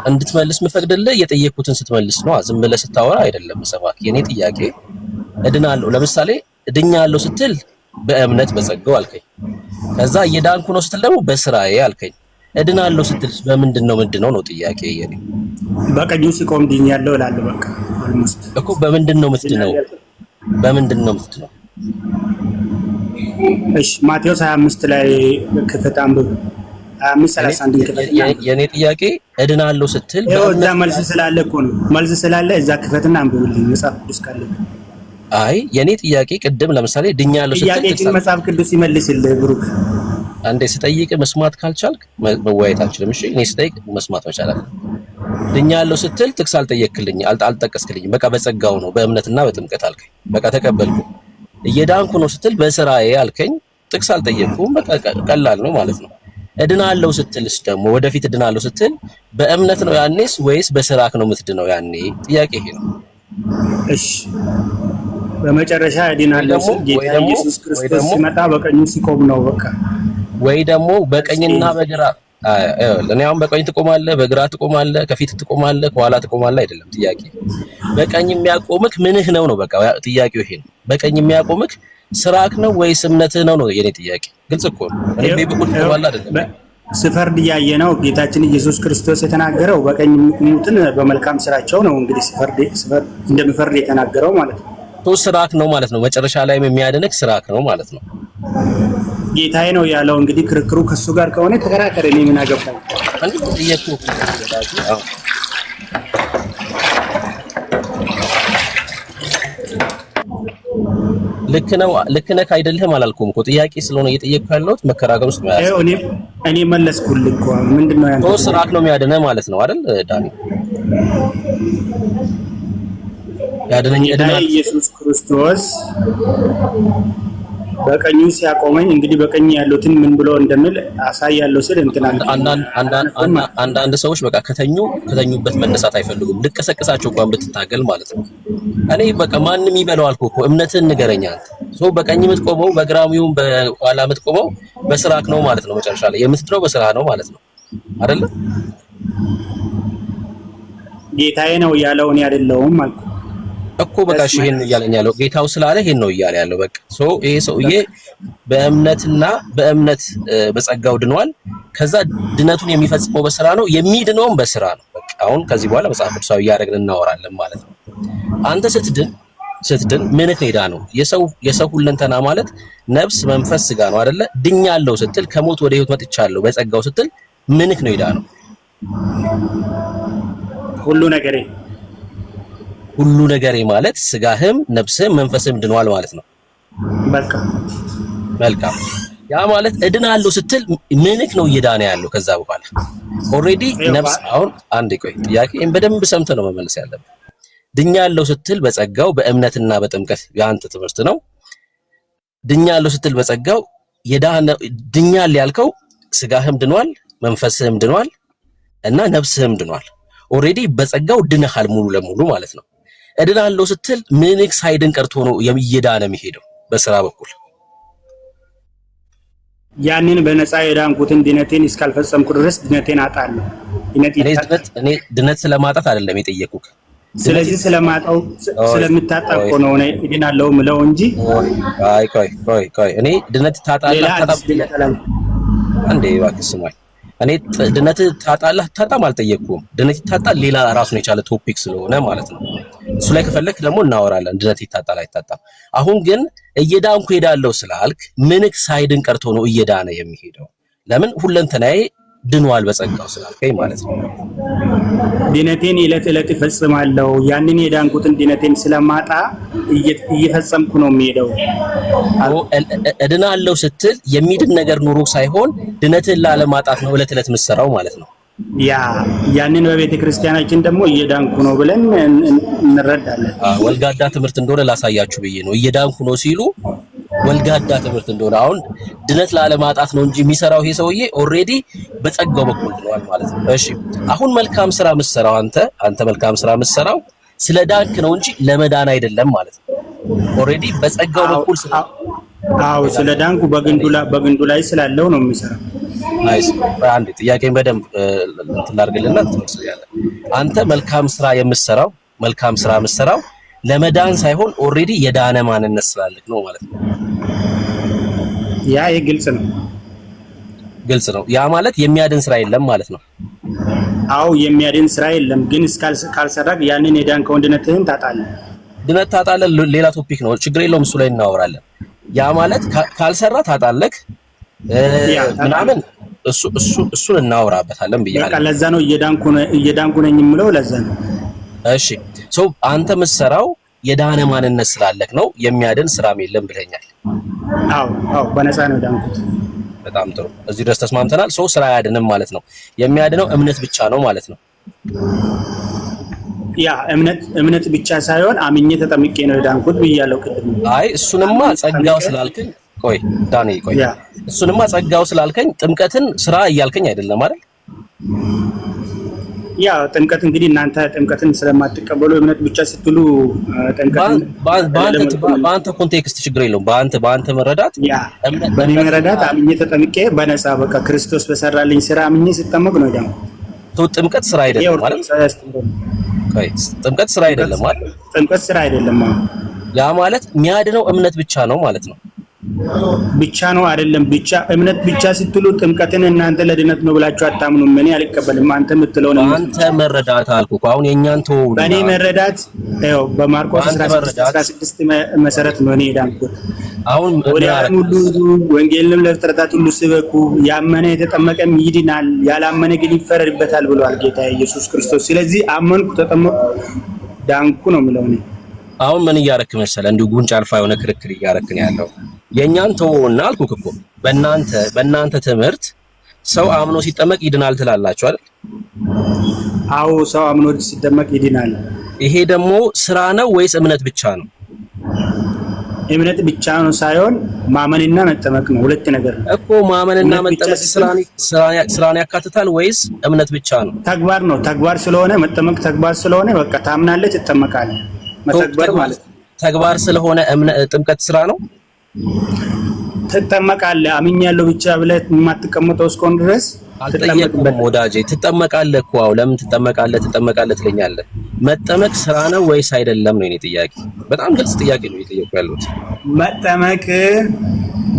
እንድትመልስ ምፈቅድልህ የጠየኩትን ስትመልስ ነው። ዝም ብለህ ስታወራ አይደለም። ሰባክ የኔ ጥያቄ እድናለሁ፣ ለምሳሌ እድኛለሁ ስትል በእምነት በጸጋው አልከኝ። ከዛ እየዳንኩ ነው ስትል ደግሞ በስራዬ አልከኝ። እድናለሁ ስትልስ በምንድን ነው ምንድነው ነው ጥያቄ የኔ። በቀኙ ስቆም ድኛለሁ እላለሁ። በቃ almost እኮ በምንድን ነው የምትድነው? በምንድን ነው የምትድነው? እሺ ማቴዎስ 25 ላይ ክፈት አንብብ። 25 31 ክፈት። የኔ ጥያቄ እድናለሁ ስትል ይኸው እዛ መልስ ስላለ እኮ ነው። መልስ ስላለ እዛ ክፈትና አንብብልኝ መጽሐፍ ቅዱስ ካለ። አይ የኔ ጥያቄ ቅድም ለምሳሌ ድኛለሁ ስትል ጥያቄ ግን መጽሐፍ ቅዱስ ይመልስልህ ብሩክ። አንዴ ስጠይቅ መስማት ካልቻልክ መወያየት አንችልም። እሺ እኔ ስጠይቅ መስማት መቻል አለብህ። ድኛለሁ ስትል ጥቅስ አልጠየክልኝ አልጠቀስክልኝም። በቃ በጸጋው ነው በእምነትና በጥምቀት አልከኝ። በቃ ተቀበልኩ። እየዳንኩ ነው ስትል በስራዬ አልከኝ። ጥቅስ አልጠየቅኩም። በቃ ቀላል ነው ማለት ነው። እድናለሁ ስትልስ ደግሞ ወደፊት እድናለሁ ስትል በእምነት ነው ያኔስ ወይስ በስራክ ነው የምትድነው ያኔ? ጥያቄ ይሄ ነው። እሺ በመጨረሻ እድናለሁ ስል ጌታ ኢየሱስ ክርስቶስ ሲመጣ በቀኙ ሲቆም ነው። በቃ ወይ ደግሞ በቀኝና በግራ እኔ አሁን በቀኝ ትቆማለህ፣ በግራ ትቆማለህ፣ ከፊት ትቆማለህ፣ ከኋላ ትቆማለህ አይደለም ጥያቄ። በቀኝ የሚያቆምክ ምንህ ነው ነው በቃ ጥያቄው ይሄ ነው። በቀኝ የሚያቆምክ ስራክ ነው ወይስ እምነትህ ነው ነው የኔ ጥያቄ። ግልጽ እኮ ነው። እኔ በበኩል ትቆማለህ አይደለም ስፈርድ እያየ ነው ጌታችን ኢየሱስ ክርስቶስ የተናገረው በቀኝ የሚቆሙትን በመልካም ስራቸው ነው። እንግዲህ ስፈርድ እንደሚፈርድ የተናገረው ማለት ነው። ቶ ስራክ ነው ማለት ነው። መጨረሻ ላይም የሚያድንክ ስራክ ነው ማለት ነው። ጌታዬ ነው ያለው። እንግዲህ ክርክሩ ከሱ ጋር ከሆነ ተከራከረ። እኔ ምን አገባኝ? ልክ ነው ልክ ነህ አይደለህም አላልኩም እኮ ጥያቄ ስለሆነ እየጠየቅኩ ያለሁት መከራከር ውስጥ ማለት ነው። እኔ መለስኩልህ እኮ ምንድን ነው ያንተ ስራክ ነው የሚያድንህ ማለት ነው አይደል ዳኒ? ያድነኝ እድና ኢየሱስ ክርስቶስ በቀኙ ሲያቆመኝ እንግዲህ በቀኝ ያሉትን ምን ብሎ እንደምል አሳያለሁ ስል እንትና አንዳንድ ሰዎች በቃ ከተኙበት መነሳት አይፈልጉም። ልቀሰቅሳቸው እንኳን ብትታገል ማለት ነው። እኔ በቃ ማንም ይበለው አልኩህ እኮ እምነትህን ንገረኝ አንተ። ሰው በቀኝ የምትቆመው በግራም ይሁን በኋላ የምትቆመው በስራክ ነው ማለት ነው። መጨረሻ ላይ የምትድነው በስራ ነው ማለት ነው አይደለ? ጌታዬ ነው ያለው እኔ አይደለሁም አልኩህ እኮ በቃ እሺ፣ ይሄን እያለኝ ያለው ጌታው ስላለ ይሄን ነው እያለ ያለው። በቃ so ይሄ ሰውዬ በእምነትና በእምነት በጸጋው ድኗል። ከዛ ድነቱን የሚፈጽመው በስራ ነው፣ የሚድነውም በስራ ነው። በቃ አሁን ከዚህ በኋላ መጽሐፍ ቅዱሳዊ እያደረግን እናወራለን ማለት ነው። አንተ ስትድን ምንህ ነው የዳነው? የሰው ሁለንተና ማለት ነፍስ፣ መንፈስ፣ ስጋ ነው አይደለ? ድኛለሁ ስትል ከሞት ወደ ህይወት መጥቻለሁ በጸጋው ስትል ምንህ ነው የዳነው? ሁሉ ነገሬ ሁሉ ነገሬ ማለት ስጋህም ነፍስህም መንፈስህም ድኗል ማለት ነው። በቃ መልካም። ያ ማለት እድናለሁ ስትል ምንክ ነው እየዳነ ያለው? ከዛ በኋላ already ነፍስ አሁን አንዴ ቆይ፣ ጥያቄን በደንብ ሰምተህ ነው መመለስ ያለብህ። ድኛለሁ ስትል በጸጋው በእምነትና በጥምቀት የአንተ ትምህርት ነው። ድኛለሁ ስትል በጸጋው የዳነ ድኛል ያልከው ስጋህም ድኗል፣ መንፈስህም ድኗል እና ነፍስህም ድኗል። already በጸጋው ድነሃል ሙሉ ለሙሉ ማለት ነው። እድናለሁ ስትል ምንክ ሳይድን ቀርቶ ነው እየዳነ የሚሄደው በስራ በኩል? ያንን በነፃ የዳንኩትን ድነቴን እስካልፈጸምኩ ድረስ ድነቴን አጣለሁ። ድነት እኔ ይታጣል። ድነት እኔ ድነት ስለማጣት አይደለም የጠየኩህ። ድነት ስለዚህ ስለማጣው ቆይ ስለምታጣ ቆይ እኮ ነው እኔ እድናለሁ ምለው እንጂ ቆይ ቆይ ቆይ ቆይ ቆይ እኔ ድነት ታጣለህ ሌላ አታጣም አዲስ ድነት አላልኩም። አንዴ እባክህ ስማኝ። እኔ ድነት ታጣለህ አታጣም አልጠየቅኩም። ድነት ይታጣል ሌላ ራሱን የቻለ topic ስለሆነ ማለት ነው። እሱ ላይ ከፈለክ ደግሞ እናወራለን። ድነት ይታጣል አይታጣም። አሁን ግን እየዳንኩ ሄዳለሁ ስላልክ ምንክ ሳይድን ቀርቶ ነው እየዳነ የሚሄደው? ለምን ሁለንተናዬ ድኗል በጸጋው ስላልከኝ ማለት ነው። ድነቴን ዕለት ዕለት እፈጽማለሁ። ያንን የዳንኩትን ድነቴን ስለማጣ እየፈጸምኩ ነው የሚሄደው። እድናለሁ ስትል የሚድን ነገር ኑሮ ሳይሆን ድነትን ላለማጣት ነው ዕለት ዕለት የምትሰራው ማለት ነው። ያ ያንን በቤተ ክርስቲያናችን ደግሞ እየዳንኩ ነው ብለን እንረዳለን። ወልጋዳ ትምህርት እንደሆነ ላሳያችሁ ብዬ ነው። እየዳንኩ ነው ሲሉ ወልጋዳ ትምህርት እንደሆነ አሁን ድነት ላለማጣት ነው እንጂ የሚሰራው ይሄ ሰውዬ already በጸጋው በኩል ድኗል ማለት ነው። እሺ አሁን መልካም ስራ የምትሰራው አንተ መልካም ስራ የምትሰራው ስለ ዳንክ ነው እንጂ ለመዳን አይደለም ማለት ነው። Already በጸጋው በኩል ስለ አዎ ስለ ዳንኩ በግንዱ ላይ ስላለው ነው የሚሰራው። Nice። አንዴ ጥያቄን በደንብ እንትን ላድርግልና ትመልስልኛለህ። አንተ መልካም ስራ የምትሰራው ለመዳን ሳይሆን already የዳነ ማንነት ስላለክ ነው ማለት ነው። ያ ግልጽ ነው። ግልጽ ነው። ያ ማለት የሚያድን ስራ የለም ማለት ነው። አዎ የሚያድን ስራ የለም፣ ግን ካልሰራህ ያንን የዳንከውን ድነትህን ታጣለህ። ድነት ታጣለህ፣ ሌላ topic ነው፣ ችግር የለውም፣ እሱ ላይ እናወራለን። ያ ማለት ካልሰራ ታጣለህ ምናምን እሱ እሱ እሱን እናወራበታለን ብያለሁ። በቃ ለዛ ነው እየዳንኩ ነኝ የምለው ለዛ ነው። እሺ so አንተ የምትሰራው የዳነ ማንነት ስላለክ ነው፣ የሚያድን ስራም የለም ብለኛል። አዎ በነፃ ነው የዳንኩት። በጣም ጥሩ፣ እዚህ ድረስ ተስማምተናል። So ስራ አያድንም ማለት ነው። የሚያድነው እምነት ብቻ ነው ማለት ነው። ያ እምነት ብቻ ሳይሆን አምኜ ተጠምቄ ነው የዳንኩት ብያለሁ ቅድም። አይ እሱንማ ጸጋው ስላልከኝ፣ ቆይ ዳኒ ቆይ፣ እሱንማ ጸጋው ስላልከኝ ጥምቀትን ስራ እያልከኝ አይደለም አይደል? ያ ጥምቀት እንግዲህ እናንተ ጥምቀትን ስለማትቀበሉ እምነት ብቻ ስትሉ ጥምቀትን በአንተ context ችግር የለውም። በአንተ መረዳት ያ በእኔ መረዳት አምኜ ተጠምቄ በነፃ በቃ ክርስቶስ በሰራልኝ ስራ አምኜ ስጠመቅ ነው የዳንኩት። ጥምቀት ስራ አይደለም ማለት ቆይ ጥምቀት ስራ አይደለም ማለት ጥምቀት ስራ አይደለም። ያ ማለት የሚያድነው እምነት ብቻ ነው ማለት ነው። ብቻ ነው አይደለም። ብቻ እምነት ብቻ ስትሉ ጥምቀትን እናንተ ለድነት ነው ብላችሁ አታምኑም። እኔ አልቀበልም። አንተ የምትለው ነው። አንተ መረዳት አልኩህ እኮ አሁን የእኛን ተወው። በእኔ መረዳት ይኸው በማርቆስ 16 መሰረት ነው እኔ የዳንኩት። አሁን ወደ ዓለም ሁሉ ወንጌልንም ለፍጥረታት ሁሉ ስበኩ፣ ያመነ የተጠመቀም ይድናል፣ ያላመነ ግን ይፈረድበታል ብሏል ጌታ ኢየሱስ ክርስቶስ። ስለዚህ አመንኩ፣ ተጠመቅኩ፣ ዳንኩ ነው የምለው እኔ። አሁን ምን እያረክ መሰለህ? እንዲሁ ጉንጭ አልፋ የሆነ ክርክር እያረክ ነው ያለው። የእኛን ተወውና አልኩህ እኮ በእናንተ ትምህርት ሰው አምኖ ሲጠመቅ ይድናል ትላላችሁ አይደል? አዎ ሰው አምኖ ሲጠመቅ ይድናል። ይሄ ደግሞ ስራ ነው ወይስ እምነት ብቻ ነው? እምነት ብቻ ነው ሳይሆን ማመንና መጠመቅ ነው። ሁለት ነገር ነው እኮ። ማመንና መጠመቅ ስራን ያካትታል ወይስ እምነት ብቻ ነው? ተግባር ነው። ተግባር ስለሆነ መጠመቅ ተግባር ስለሆነ በቃ ታምናለህ፣ ትጠመቃለህ። መተግበር ማለት ነው። ተግባር ስለሆነ ጥምቀት ስራ ነው። ትጠመቃለህ። አምኛለሁ ብቻ ብለህ የማትቀመጠው እስከሆነ ድረስ አልጠየቅኩም ወዳጄ። ትጠመቃለህ እኮ አዎ። ለምን ትጠመቃለህ ትጠመቃለህ ትለኛለህ? መጠመቅ ስራ ነው ወይስ አይደለም ነው የኔ ጥያቄ። በጣም ግልጽ ጥያቄ ነው እየጠየኩ ያለሁት። መጠመቅ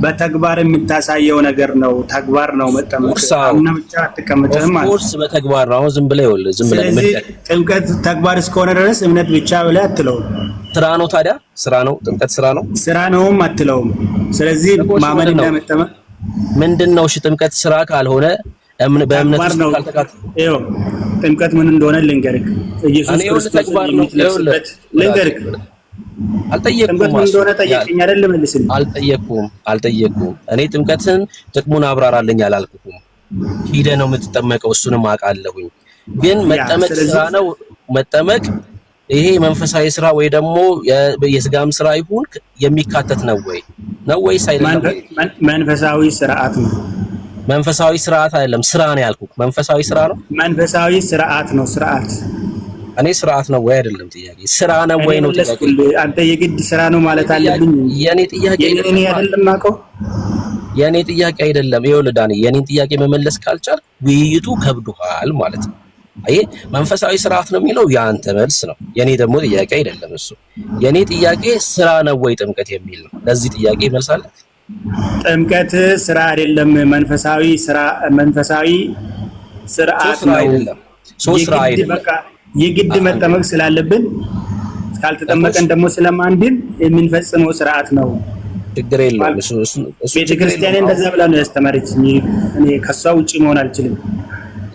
በተግባር የምታሳየው ነገር ነው። ተግባር ነው መጠመቅ። አምነህ ብቻ አትቀመጥም ማለት Of course በተግባር ነው። አሁን ዝም ብለህ ይኸውልህ፣ ዝም ብለህ ስለዚህ ጥምቀት ተግባር እስከሆነ ድረስ እምነት ብቻ ብለህ አትለውም። ስራ ነው ታዲያ፣ ስራ ነው ጥምቀት፣ ስራ ነው። ስራ ነውም አትለውም። ስለዚህ ማመንና መጠመቅ ምንድን ነው? እሺ ጥምቀት ስራ ካልሆነ በእምነት ውስጥ ካልተካተተ ይኸው ጥምቀት ምን እንደሆነ ልንገርህ። ኢየሱስ ክርስቶስ የምትለብስበት ልንገርህ። አልጠየቅኩም። ጥምቀት ምን እንደሆነ ጠየቀኝ አይደል? መልስልኝ። አልጠየቅኩም። እኔ ጥምቀትን ጥቅሙን አብራራልኝ አላልኩህም። ሂደህ ነው የምትጠመቀው፣ እሱንም አውቃለሁኝ። ግን መጠመቅ ስራ ነው። መጠመቅ ይሄ መንፈሳዊ ስራ ወይ ደግሞ የስጋም ስራ ይሁን የሚካተት ነው ወይ ነው ወይስ አይደለም? መንፈሳዊ ስርዓት ነው። መንፈሳዊ ስርዓት አይደለም፣ ስራ ነው ያልኩህ። መንፈሳዊ ስራ ነው። መንፈሳዊ ስርዓት ነው። ስርዓት እኔ ስርዓት ነው ወይ አይደለም ጥያቄ፣ ስራ ነው ወይ ነው ጥያቄ። አንተ የግድ ስራ ነው ማለት አለብኝ? የኔ ጥያቄ የኔ አይደለም አውቀው። የእኔ ጥያቄ አይደለም። ይኸውልህ ዳኒ፣ የእኔን ጥያቄ መመለስ ካልቻል ውይይቱ ከብዶሃል ማለት ነው። አየህ፣ መንፈሳዊ ስርዓት ነው የሚለው የአንተ መልስ ነው። የእኔ ደግሞ ጥያቄ አይደለም እሱ። የእኔ ጥያቄ ስራ ነው ወይ ጥምቀት የሚል ነው። ለዚህ ጥያቄ መልስ አለ? ጥምቀት ስራ አይደለም፣ መንፈሳዊ ስራ መንፈሳዊ ስርዓት ስራ ነው። አይደለም። So ስራ የግድ አይደለም። በቃ የግድ መጠመቅ ስላለብን ካልተጠመቀን ደግሞ ስለማንድን የምንፈጽመው ስርዓት ነው። ችግር የለውም። እሱ ችግር ቤተክርስቲያን የለውም። እንደዛ ብላ ነው ያስተማረችኝ። እኔ ከሷ ውጪ መሆን አልችልም።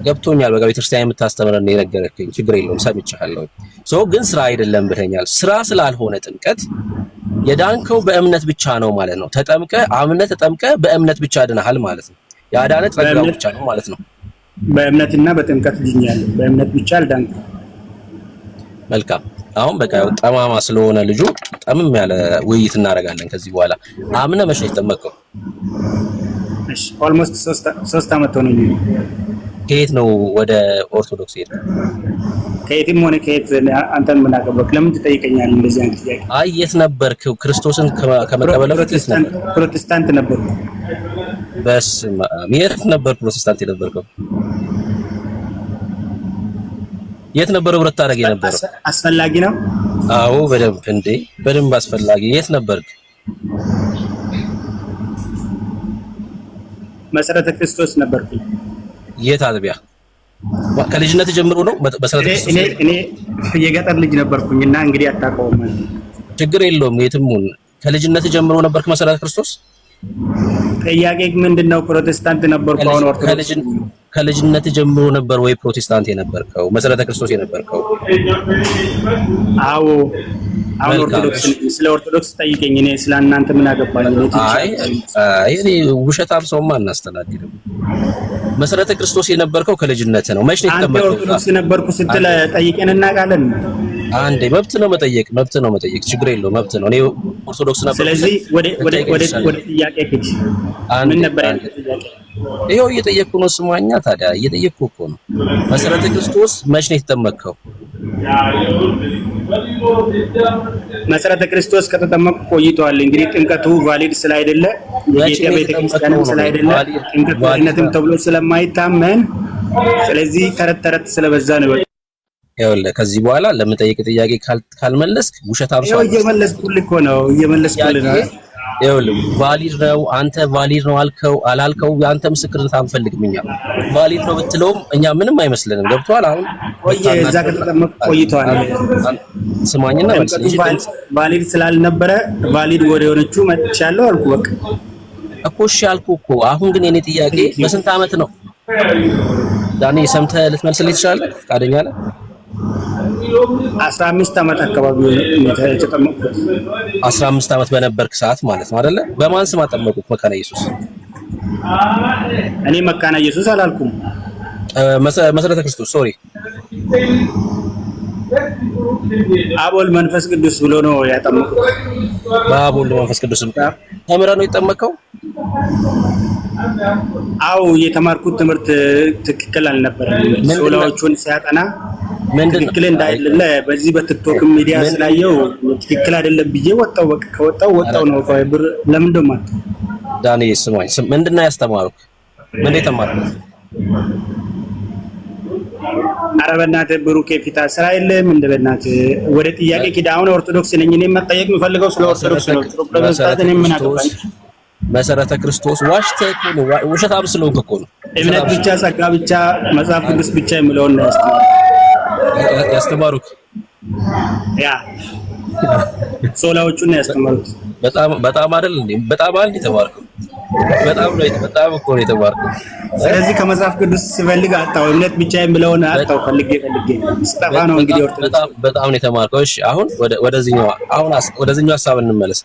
ገብቶኛል። በቃ ቤተክርስቲያን የምታስተምረን የነገረችኝ ችግር የለውም፣ ሰምቻለሁ። So ግን ስራ አይደለም ብለኛል። ስራ ስላልሆነ ጥምቀት የዳንከው በእምነት ብቻ ነው ማለት ነው። ተጠምቀ አምነህ ተጠምቀ በእምነት ብቻ ድነሃል ማለት ነው። ያዳነ ጸጋው ብቻ ነው ማለት ነው። በእምነትና በጥምቀት ድኛለሁ። በእምነት ብቻ አልዳንኩም። መልካም። አሁን በቃ ጠማማ ስለሆነ ልጁ ጠምም ያለ ውይይት እናደርጋለን ከዚህ በኋላ። አምነህ መቼ ነው የተጠመቅከው? እሺ፣ almost 3 ዓመት ሆነኝ። ከየት ነው ወደ ኦርቶዶክስ የሄድከው? ከየትም ሆነ ከየት አንተን ምን አገባክ? ለምን ትጠይቀኛለህ እንደዚህ አይነት ጥያቄ? አይ፣ የት ነበርክ? ክርስቶስን ከመቀበል በፊት የት ነበር? ፕሮቴስታንት ነበርኩ። በስመ አብ። የት ነበር ፕሮቴስታንት የነበርከው? የት ነበር ህብረት ታደርግ የነበረው? አስፈላጊ ነው? አዎ በደንብ እንዴ፣ በደንብ አስፈላጊ። የት ነበርክ? መሰረተ ክርስቶስ ነበርኩኝ። የት አጥቢያ? ከልጅነት ጀምሮ ነው መሰረተ ክርስቶስ? እኔ የገጠር ልጅ ነበርኩኝ እና እንግዲህ አታውቀውም። ችግር የለውም የትም ሁን። ከልጅነት ጀምሮ ነበርክ መሰረተ ክርስቶስ? ጥያቄ ምንድን ነው? ፕሮቴስታንት ነበርኩ፣ አሁን ኦርቶዶክስ። ከልጅነት ጀምሮ ነበር ወይ ፕሮቴስታንት የነበርከው? መሰረተ ክርስቶስ የነበርከው? አዎ፣ አሁን ኦርቶዶክስ። ስለ ኦርቶዶክስ ጠይቀኝ። እኔ ስለ እናንተ ምን አገባኝ? አይ አይ፣ እኔ ውሸታም ሰውማ አናስተናግድም። መሰረተ ክርስቶስ የነበርከው ከልጅነት ነው። መች ነው አንተ የተጠመቅከው? ኦርቶዶክስ ነበርኩ ስትል ጠይቀን እናውቃለን። አንዴ፣ መብት ነው መጠየቅ፣ መብት ነው መጠየቅ፣ ችግር የለውም፣ መብት ነው። እኔ ኦርቶዶክስ ነበርኩ። ስለዚህ ወደ ጥያቄ ሂድ። ምን ነበር ያንተ ጥያቄ? ይኸው እየጠየቅኩ ነው። ስማኛ ታዲያ፣ እየጠየቅኩ እኮ ነው። መሰረተ ክርስቶስ መች ነው የተጠመቅከው? መሰረተ ክርስቶስ ከተጠመቅኩ ቆይተዋል። እንግዲህ ጥምቀቱ valid ስላይደለ፣ የጌታ ቤተክርስቲያንም ስላይደለ፣ ጥምቀት ለድነትም ተብሎ ስለማይታመን፣ ስለዚህ ተረት ተረት ስለበዛ ነው። ይኸውልህ፣ ከዚህ በኋላ ለምጠይቅ ጥያቄ ካልመለስክ ውሸታም ሰው ይኸው እየመለስኩልህ እኮ ነው፣ እየመለስኩልህ ነው። ይኸውልህ፣ valid ነው፣ አንተ valid ነው አልከው አላልከው የአንተ ምስክርነት አንፈልግም። እኛ valid ነው ብትለውም እኛ ምንም አይመስለንም። ገብቶሃል? አሁን ቆየ፣ እዛ ከተጠመቅኩ ቆይተዋል። ስማኝና መልስ። valid ስላልነበረ valid ወደ ሆነችው መጥቻለሁ አልኩ። በቃ። እኮ እሺ አልኩህ እኮ። አሁን ግን የኔ ጥያቄ በስንት ዓመት ነው? ዳኒ፣ ሰምተህ ልትመልስልኝ ትችላለህ? ፈቃደኛ ነህ? 15 ዓመት አካባቢ የተጠመቅኩት። 15 ዓመት በነበርክ ሰዓት ማለት ነው አይደለ? በማን ስም አጠመቁት? መካነ ኢየሱስ? እኔ መካነ ኢየሱስ አላልኩም። መሰረተ ክርስቶስ፣ sorry። አብ ወልድ መንፈስ ቅዱስ ብሎ ነው ያጠመቁት። በአብ ወልድ መንፈስ ቅዱስ ተምረህ ነው የተጠመቅከው? አው፣ የተማርኩት ትምህርት ትክክል አልነበረም። ሶላዎቹን ሲያጠና ትክክል እንዳይደለ በዚህ በቲክቶክ ሚዲያ ስላየው ትክክል አይደለም ብዬ ወጣው። በቃ ከወጣው ወጣው ነው። ብር ለምን ደሞ ዳኒ ስማኝ፣ ምንድን ነው ያስተማሩክ? ምንድን ነው የተማርኩት? ኧረ በእናትህ ብሩኬ ፊታ ስራ የለም እንደ በእናትህ ወደ ጥያቄ ኪዳ። አሁን ኦርቶዶክስ ነኝ፣ እኔ መጠየቅ የምፈልገው ስለ ኦርቶዶክስ ነው። ፕሮቴስታንት እኔ ምን አገባኝ? መሰረተ ክርስቶስ ዋሽተህ እኮ ነው፣ ውሸታም ስለሆንክ እኮ ነው። እምነት ብቻ፣ ጸጋ ብቻ፣ መጽሐፍ ቅዱስ ብቻ የሚለውን ነው ያስተማሩት። ያ ሶላዎቹን ነው ያስተማሩት። በጣም በጣም አይደል እንዴ? በጣም አይደል የተማርከው? በጣም ነው፣ በጣም እኮ ነው የተማርከው። ስለዚህ ከመጽሐፍ ቅዱስ ስፈልግ አጣው፣ እምነት ብቻ የሚለውን አጣው። ፈልጌ ፈልጌ ስጠፋ ነው እንግዲህ ኦርቶዶክስ። በጣም በጣም ነው የተማርከው። እሺ፣ አሁን ወደዚህኛው አሁን ወደዚህኛው ሀሳብ እንመለስ።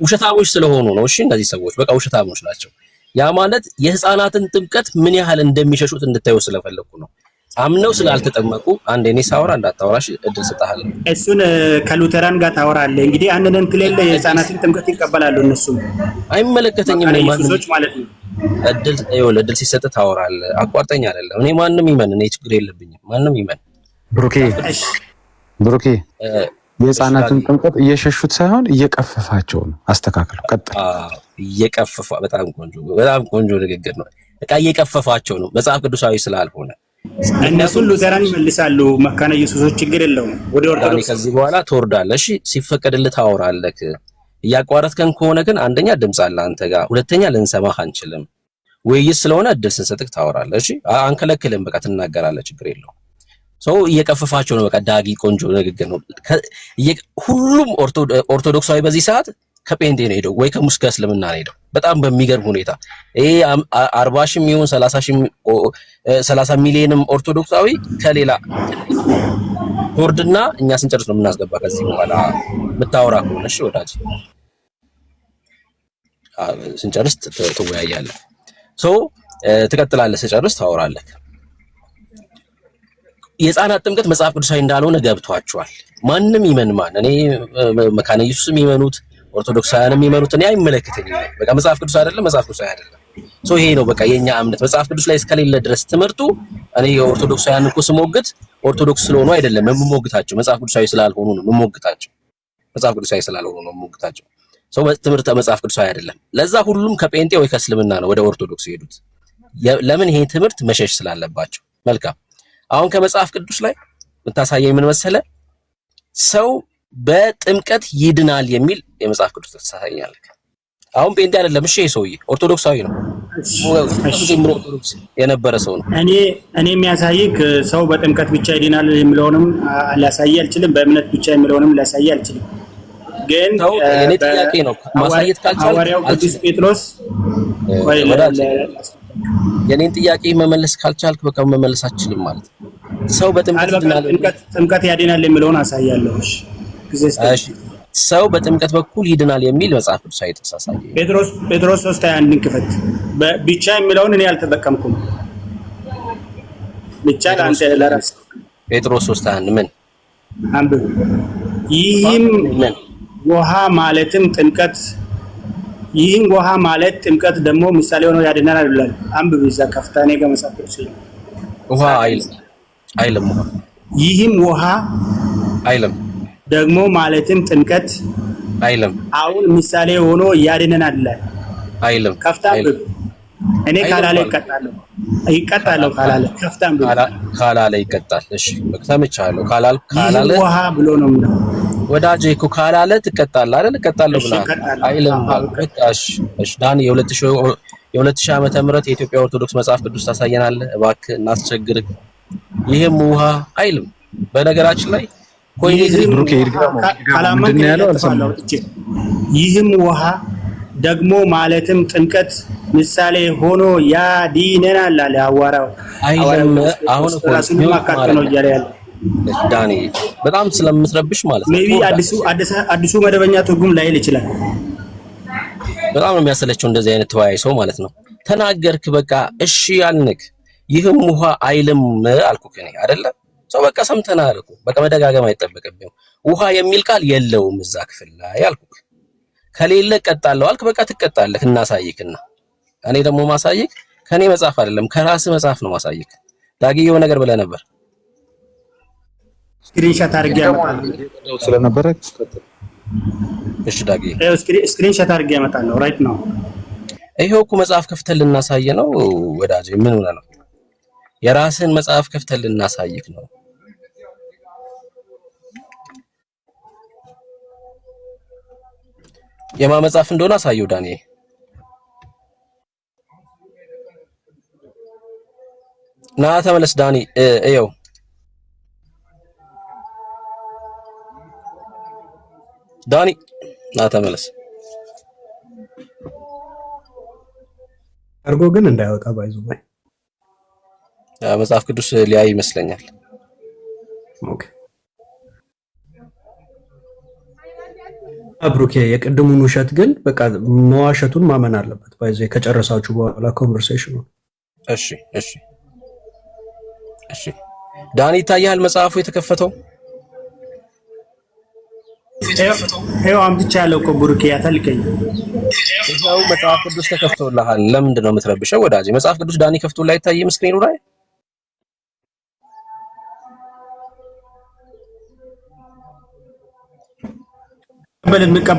ውሸታሞች ስለሆኑ ነው። እሺ፣ እነዚህ ሰዎች በቃ ውሸታሞች ናቸው። ያ ማለት የህፃናትን ጥምቀት ምን ያህል እንደሚሸሹት እንድታዩ ስለፈለኩ ነው። አምነው ስላልተጠመቁ፣ አንዴ እኔ ሳወራ እንዳታወራሽ እድል ሰጥሃለሁ። እሱን ከሉተራን ጋር ታወራለህ። እንግዲህ አንድ ነን ትሌለ የህፃናትን ጥምቀት ይቀበላሉ እነሱም። አይመለከተኝም። እኔ ማንም ኢየሱሶች ማለት ነው። እድል፣ ይኸውልህ፣ እድል ሲሰጥ ታወራለህ። አቋርጠኝ አይደለም። እኔ ማንም ይመን፣ እኔ ችግር የለብኝም። ማንም ይመን። ብሩኬ፣ ብሩኬ፣ የህፃናትን ጥምቀት እየሸሹት ሳይሆን እየቀፈፋቸው ነው። አስተካክለው፣ ቀጥል። እየቀፈፋ በጣም ቆንጆ፣ በጣም ቆንጆ ንግግር ነው። በቃ እየቀፈፋቸው ነው መጽሐፍ ቅዱሳዊ ስላልሆነ። እነሱን ሉተራን ይመልሳሉ። መካነ ኢየሱሶች ችግር የለውም። ወደ ዳኒ ኦርቶዶክስ ከዚህ በኋላ ትወርዳለህ። እሺ ሲፈቀድልህ ታወራለህ። እያቋረጥከን ከሆነ ግን አንደኛ ድምፅ አለ አንተ ጋር፣ ሁለተኛ ልንሰማህ አንችልም። ውይይት ስለሆነ እድል ስንሰጥህ ታወራለህ። እሺ አንከለክልም። በቃ ትናገራለህ፣ ችግር የለውም። ሰው እየቀፈፋቸው ነው። በቃ ዳጊ ቆንጆ ንግግር ነው። ሁሉም ኦርቶዶክሳዊ በዚህ ሰዓት ከጴንጤ ነው ሄደው ወይ ከሙስ ከእስልምና ነው ሄደው። በጣም በሚገርም ሁኔታ ይሄ 40 ሺህ የሚሆን 30 ሺህ 30 ሚሊዮንም ኦርቶዶክሳዊ ከሌላ ቦርድና እኛ ስንጨርስ ነው የምናስገባ። ከዚህ በኋላ የምታወራ ከሆነ እሺ ወዳጅ ስንጨርስ ትወያያለህ። So ትቀጥላለህ። ስጨርስ ታወራለህ። የህፃናት ጥምቀት መጽሐፍ ቅዱሳዊ እንዳልሆነ ገብቷቸዋል። ማንም ይመን ማን፣ እኔ መካነ ኢየሱስም ይመኑት ኦርቶዶክሳውያንም ይመኑት እኔ አይመለከተኝም። በቃ መጽሐፍ ቅዱስ አይደለም፣ መጽሐፍ ቅዱሳዊ አይደለም። So ይሄ ነው በቃ የኛ እምነት። መጽሐፍ ቅዱስ ላይ እስከሌለ ድረስ ትምህርቱ እኔ የኦርቶዶክሳውያን እኮ ስሞግት ኦርቶዶክስ ስለሆኑ አይደለም የምሞግታቸው፣ መጽሐፍ ቅዱሳዊ ስላልሆኑ ነው የምሞግታቸው። መጽሐፍ ቅዱሳዊ ስላልሆኑ ነው የምሞግታቸው። So ትምህርተ መጽሐፍ ቅዱሳዊ አይደለም። ለዛ ሁሉም ከጴንጤ ወይ ከእስልምና ነው ወደ ኦርቶዶክስ የሄዱት። ለምን? ይሄ ትምህርት መሸሽ ስላለባቸው። መልካም። አሁን ከመጽሐፍ ቅዱስ ላይ የምታሳየኝ ምን መሰለ? ሰው በጥምቀት ይድናል የሚል የመጽሐፍ ቅዱስ ታሳየኛለህ። አሁን ጴንጤ አይደለም፣ እሺ፣ ይሄ ሰውዬ ኦርቶዶክሳዊ ነው። ጀምሮ ኦርቶዶክስ የነበረ ሰው ነው። እኔ የሚያሳይህ ሰው በጥምቀት ብቻ ይድናል የሚለውንም ሊያሳይ አልችልም። በእምነት ብቻ የሚለውንም ሊያሳይ አልችልም። ግን ሰው የኔ ጥያቄ ነው ማሳየት ካልቻልክ ሐዋርያው ቅዱስ አልችልም። ጴጥሮስ ቆይ ወዳጅ የኔን ጥያቄ መመለስ ካልቻልክ በቃ መመለስ አትችልም ማለት ነው። ሰው ቃል በጥምቀት በቃል ይድናል የሚል ጥምቀት ያድናል የሚለውን አሳያለሁ። እሺ ጊዜ ስጠኝ። እሺ፣ ሰው በጥምቀት በኩል ይድናል የሚል መጽሐፍ ቅዱሳዊ ጥቅስ አሳየኝ። ጴጥሮስ 3:21ን ክፈት። ብቻ የሚለውን እኔ አልተጠቀምኩም። ብቻ ጴጥሮስ ለአንተ ለራስ ጴጥሮስ 3:1 ምን አንብብ። ይህም ምን ውሃ ማለትም ጥምቀት ይህም ውሃ ማለት ጥምቀት ደግሞ ምሳሌ ሆኖ ያድናል ይላል። አንብብ። እዛ ከፍታ እኔ ጋር መጽሐፍ ቅዱስ የለም። ውሃ አይልም፣ አይልም፣ ውሃ ይህም ውሃ አይልም፣ ደግሞ ማለትም ጥምቀት አይልም፣ አሁን ምሳሌ ሆኖ ያድነናል ይላል። አይልም፣ ከፍታ አይልም። አንብብ። እኔ አይልም ካላለ አልኩ። ይቀጣለሁ፣ ይቀጣለሁ ካላለ ከፍታ አንብብ። ካላለ ይቀጣል። እሺ በቃ ሰምቻለሁ። ካላል ይህም ካላለ ውሃ ብሎ ነው የሚለው። ወዳጄ እኮ ካላለ ትቀጣለህ አይደል? እቀጣለሁ እሺ ብለሃል። እቀጣለሁ። አይልም። አዎ በቃ እሺ፣ እሺ ዳኒ የ2000 ዓመተ ምህረት የኢትዮጵያ ኦርቶዶክስ መጽሐፍ ቅዱስ ታሳየናለህ እባክህ፣ እናስቸግርህ። ይህም ውሃ አይልም። በነገራችን ላይ ኮይኔ ግሪክ ይህም ብሩኬ ውሃ ይድገመው ይድገመው። ካላመንክ ምንድን እኔ ነው ያለው? እለጥፋለሁ አልሰማሁም። አውጥቼ። ይህም ውሃ ደግሞ ማለትም ጥምቀት ምሳሌ ሆኖ ያድነናል አለ ሐዋርያው ሐዋርያው አይልም። ቅዱስ አሁን ጴጥሮስ እኮ ራሱንም mute አካቶ ማድረግ ነው እያለ ያለው። ዳኒ በጣም ስለምትረብሽ ማለት ነው Maybe ትወርዳለህ። አዲሱ መደበኛ ትርጉም ላይል ይችላል። በጣም ነው የሚያሰለቸው እንደዚህ አይነት ተወያይ ሰው ማለት ነው። ተናገርክ በቃ እሺ አልንክ። ይህም ውሃ አይልም አልኩክ እኔ አይደለ ሰው በቃ ሰምተናል እኮ በቃ መደጋገም አይጠበቅብህም። ውሃ የሚል ቃል የለውም እዛ ክፍል ላይ አልኩክ። ከሌለ እቀጣለሁ አልክ። በቃ ትቀጣለህ። እናሳይክና እኔ ደግሞ ማሳይክ ከኔ መጽሐፍ አይደለም ከራስህ መጽሐፍ ነው ማሳይክ። ዳጊ የሆነ ነገር ብለህ ነበር። Screenshot አድርጌ ያመጣለሁ። ስለነበረ እሺ ዳጊ ይኸው screenshot አድርጌ ያመጣለሁ። Right now። ይኸው እኮ መጽሐፍ ከፍተን ልናሳየ ነው ወዳጄ። ምን ሆነህ ነው? የራስህን መጽሐፍ ከፍተን ልናሳይክ ነው። የማ መጽሐፍ እንደሆነ አሳየው ዳንኤል። ና ተመለስ ዳኒ። እየው ዳኒ፣ ና ተመለስ። አድርጎ ግን እንዳይወጣ by the way። መጽሐፍ ቅዱስ ሊያይ ይመስለኛል። Okay ብሩኬ፣ የቅድሙን ውሸት ግን በቃ መዋሸቱን ማመን አለበት። By the way ከጨረሳችሁ በኋላ conversation ኑ እሺ ዳኒ ይታያል መጽሐፉ የተከፈተው። ይኸው አምጥቻለሁ እኮ ብሩኬ፣ ያተልከኝ። ይኸው መጽሐፍ ቅዱስ ተከፍቶልሃል። ለምንድን ነው የምትረብሸው ወዳጄ? መጽሐፍ ቅዱስ ዳኒ ከፍቶልህ አይታይም screen ኑ ላይ? በል እንቀበል።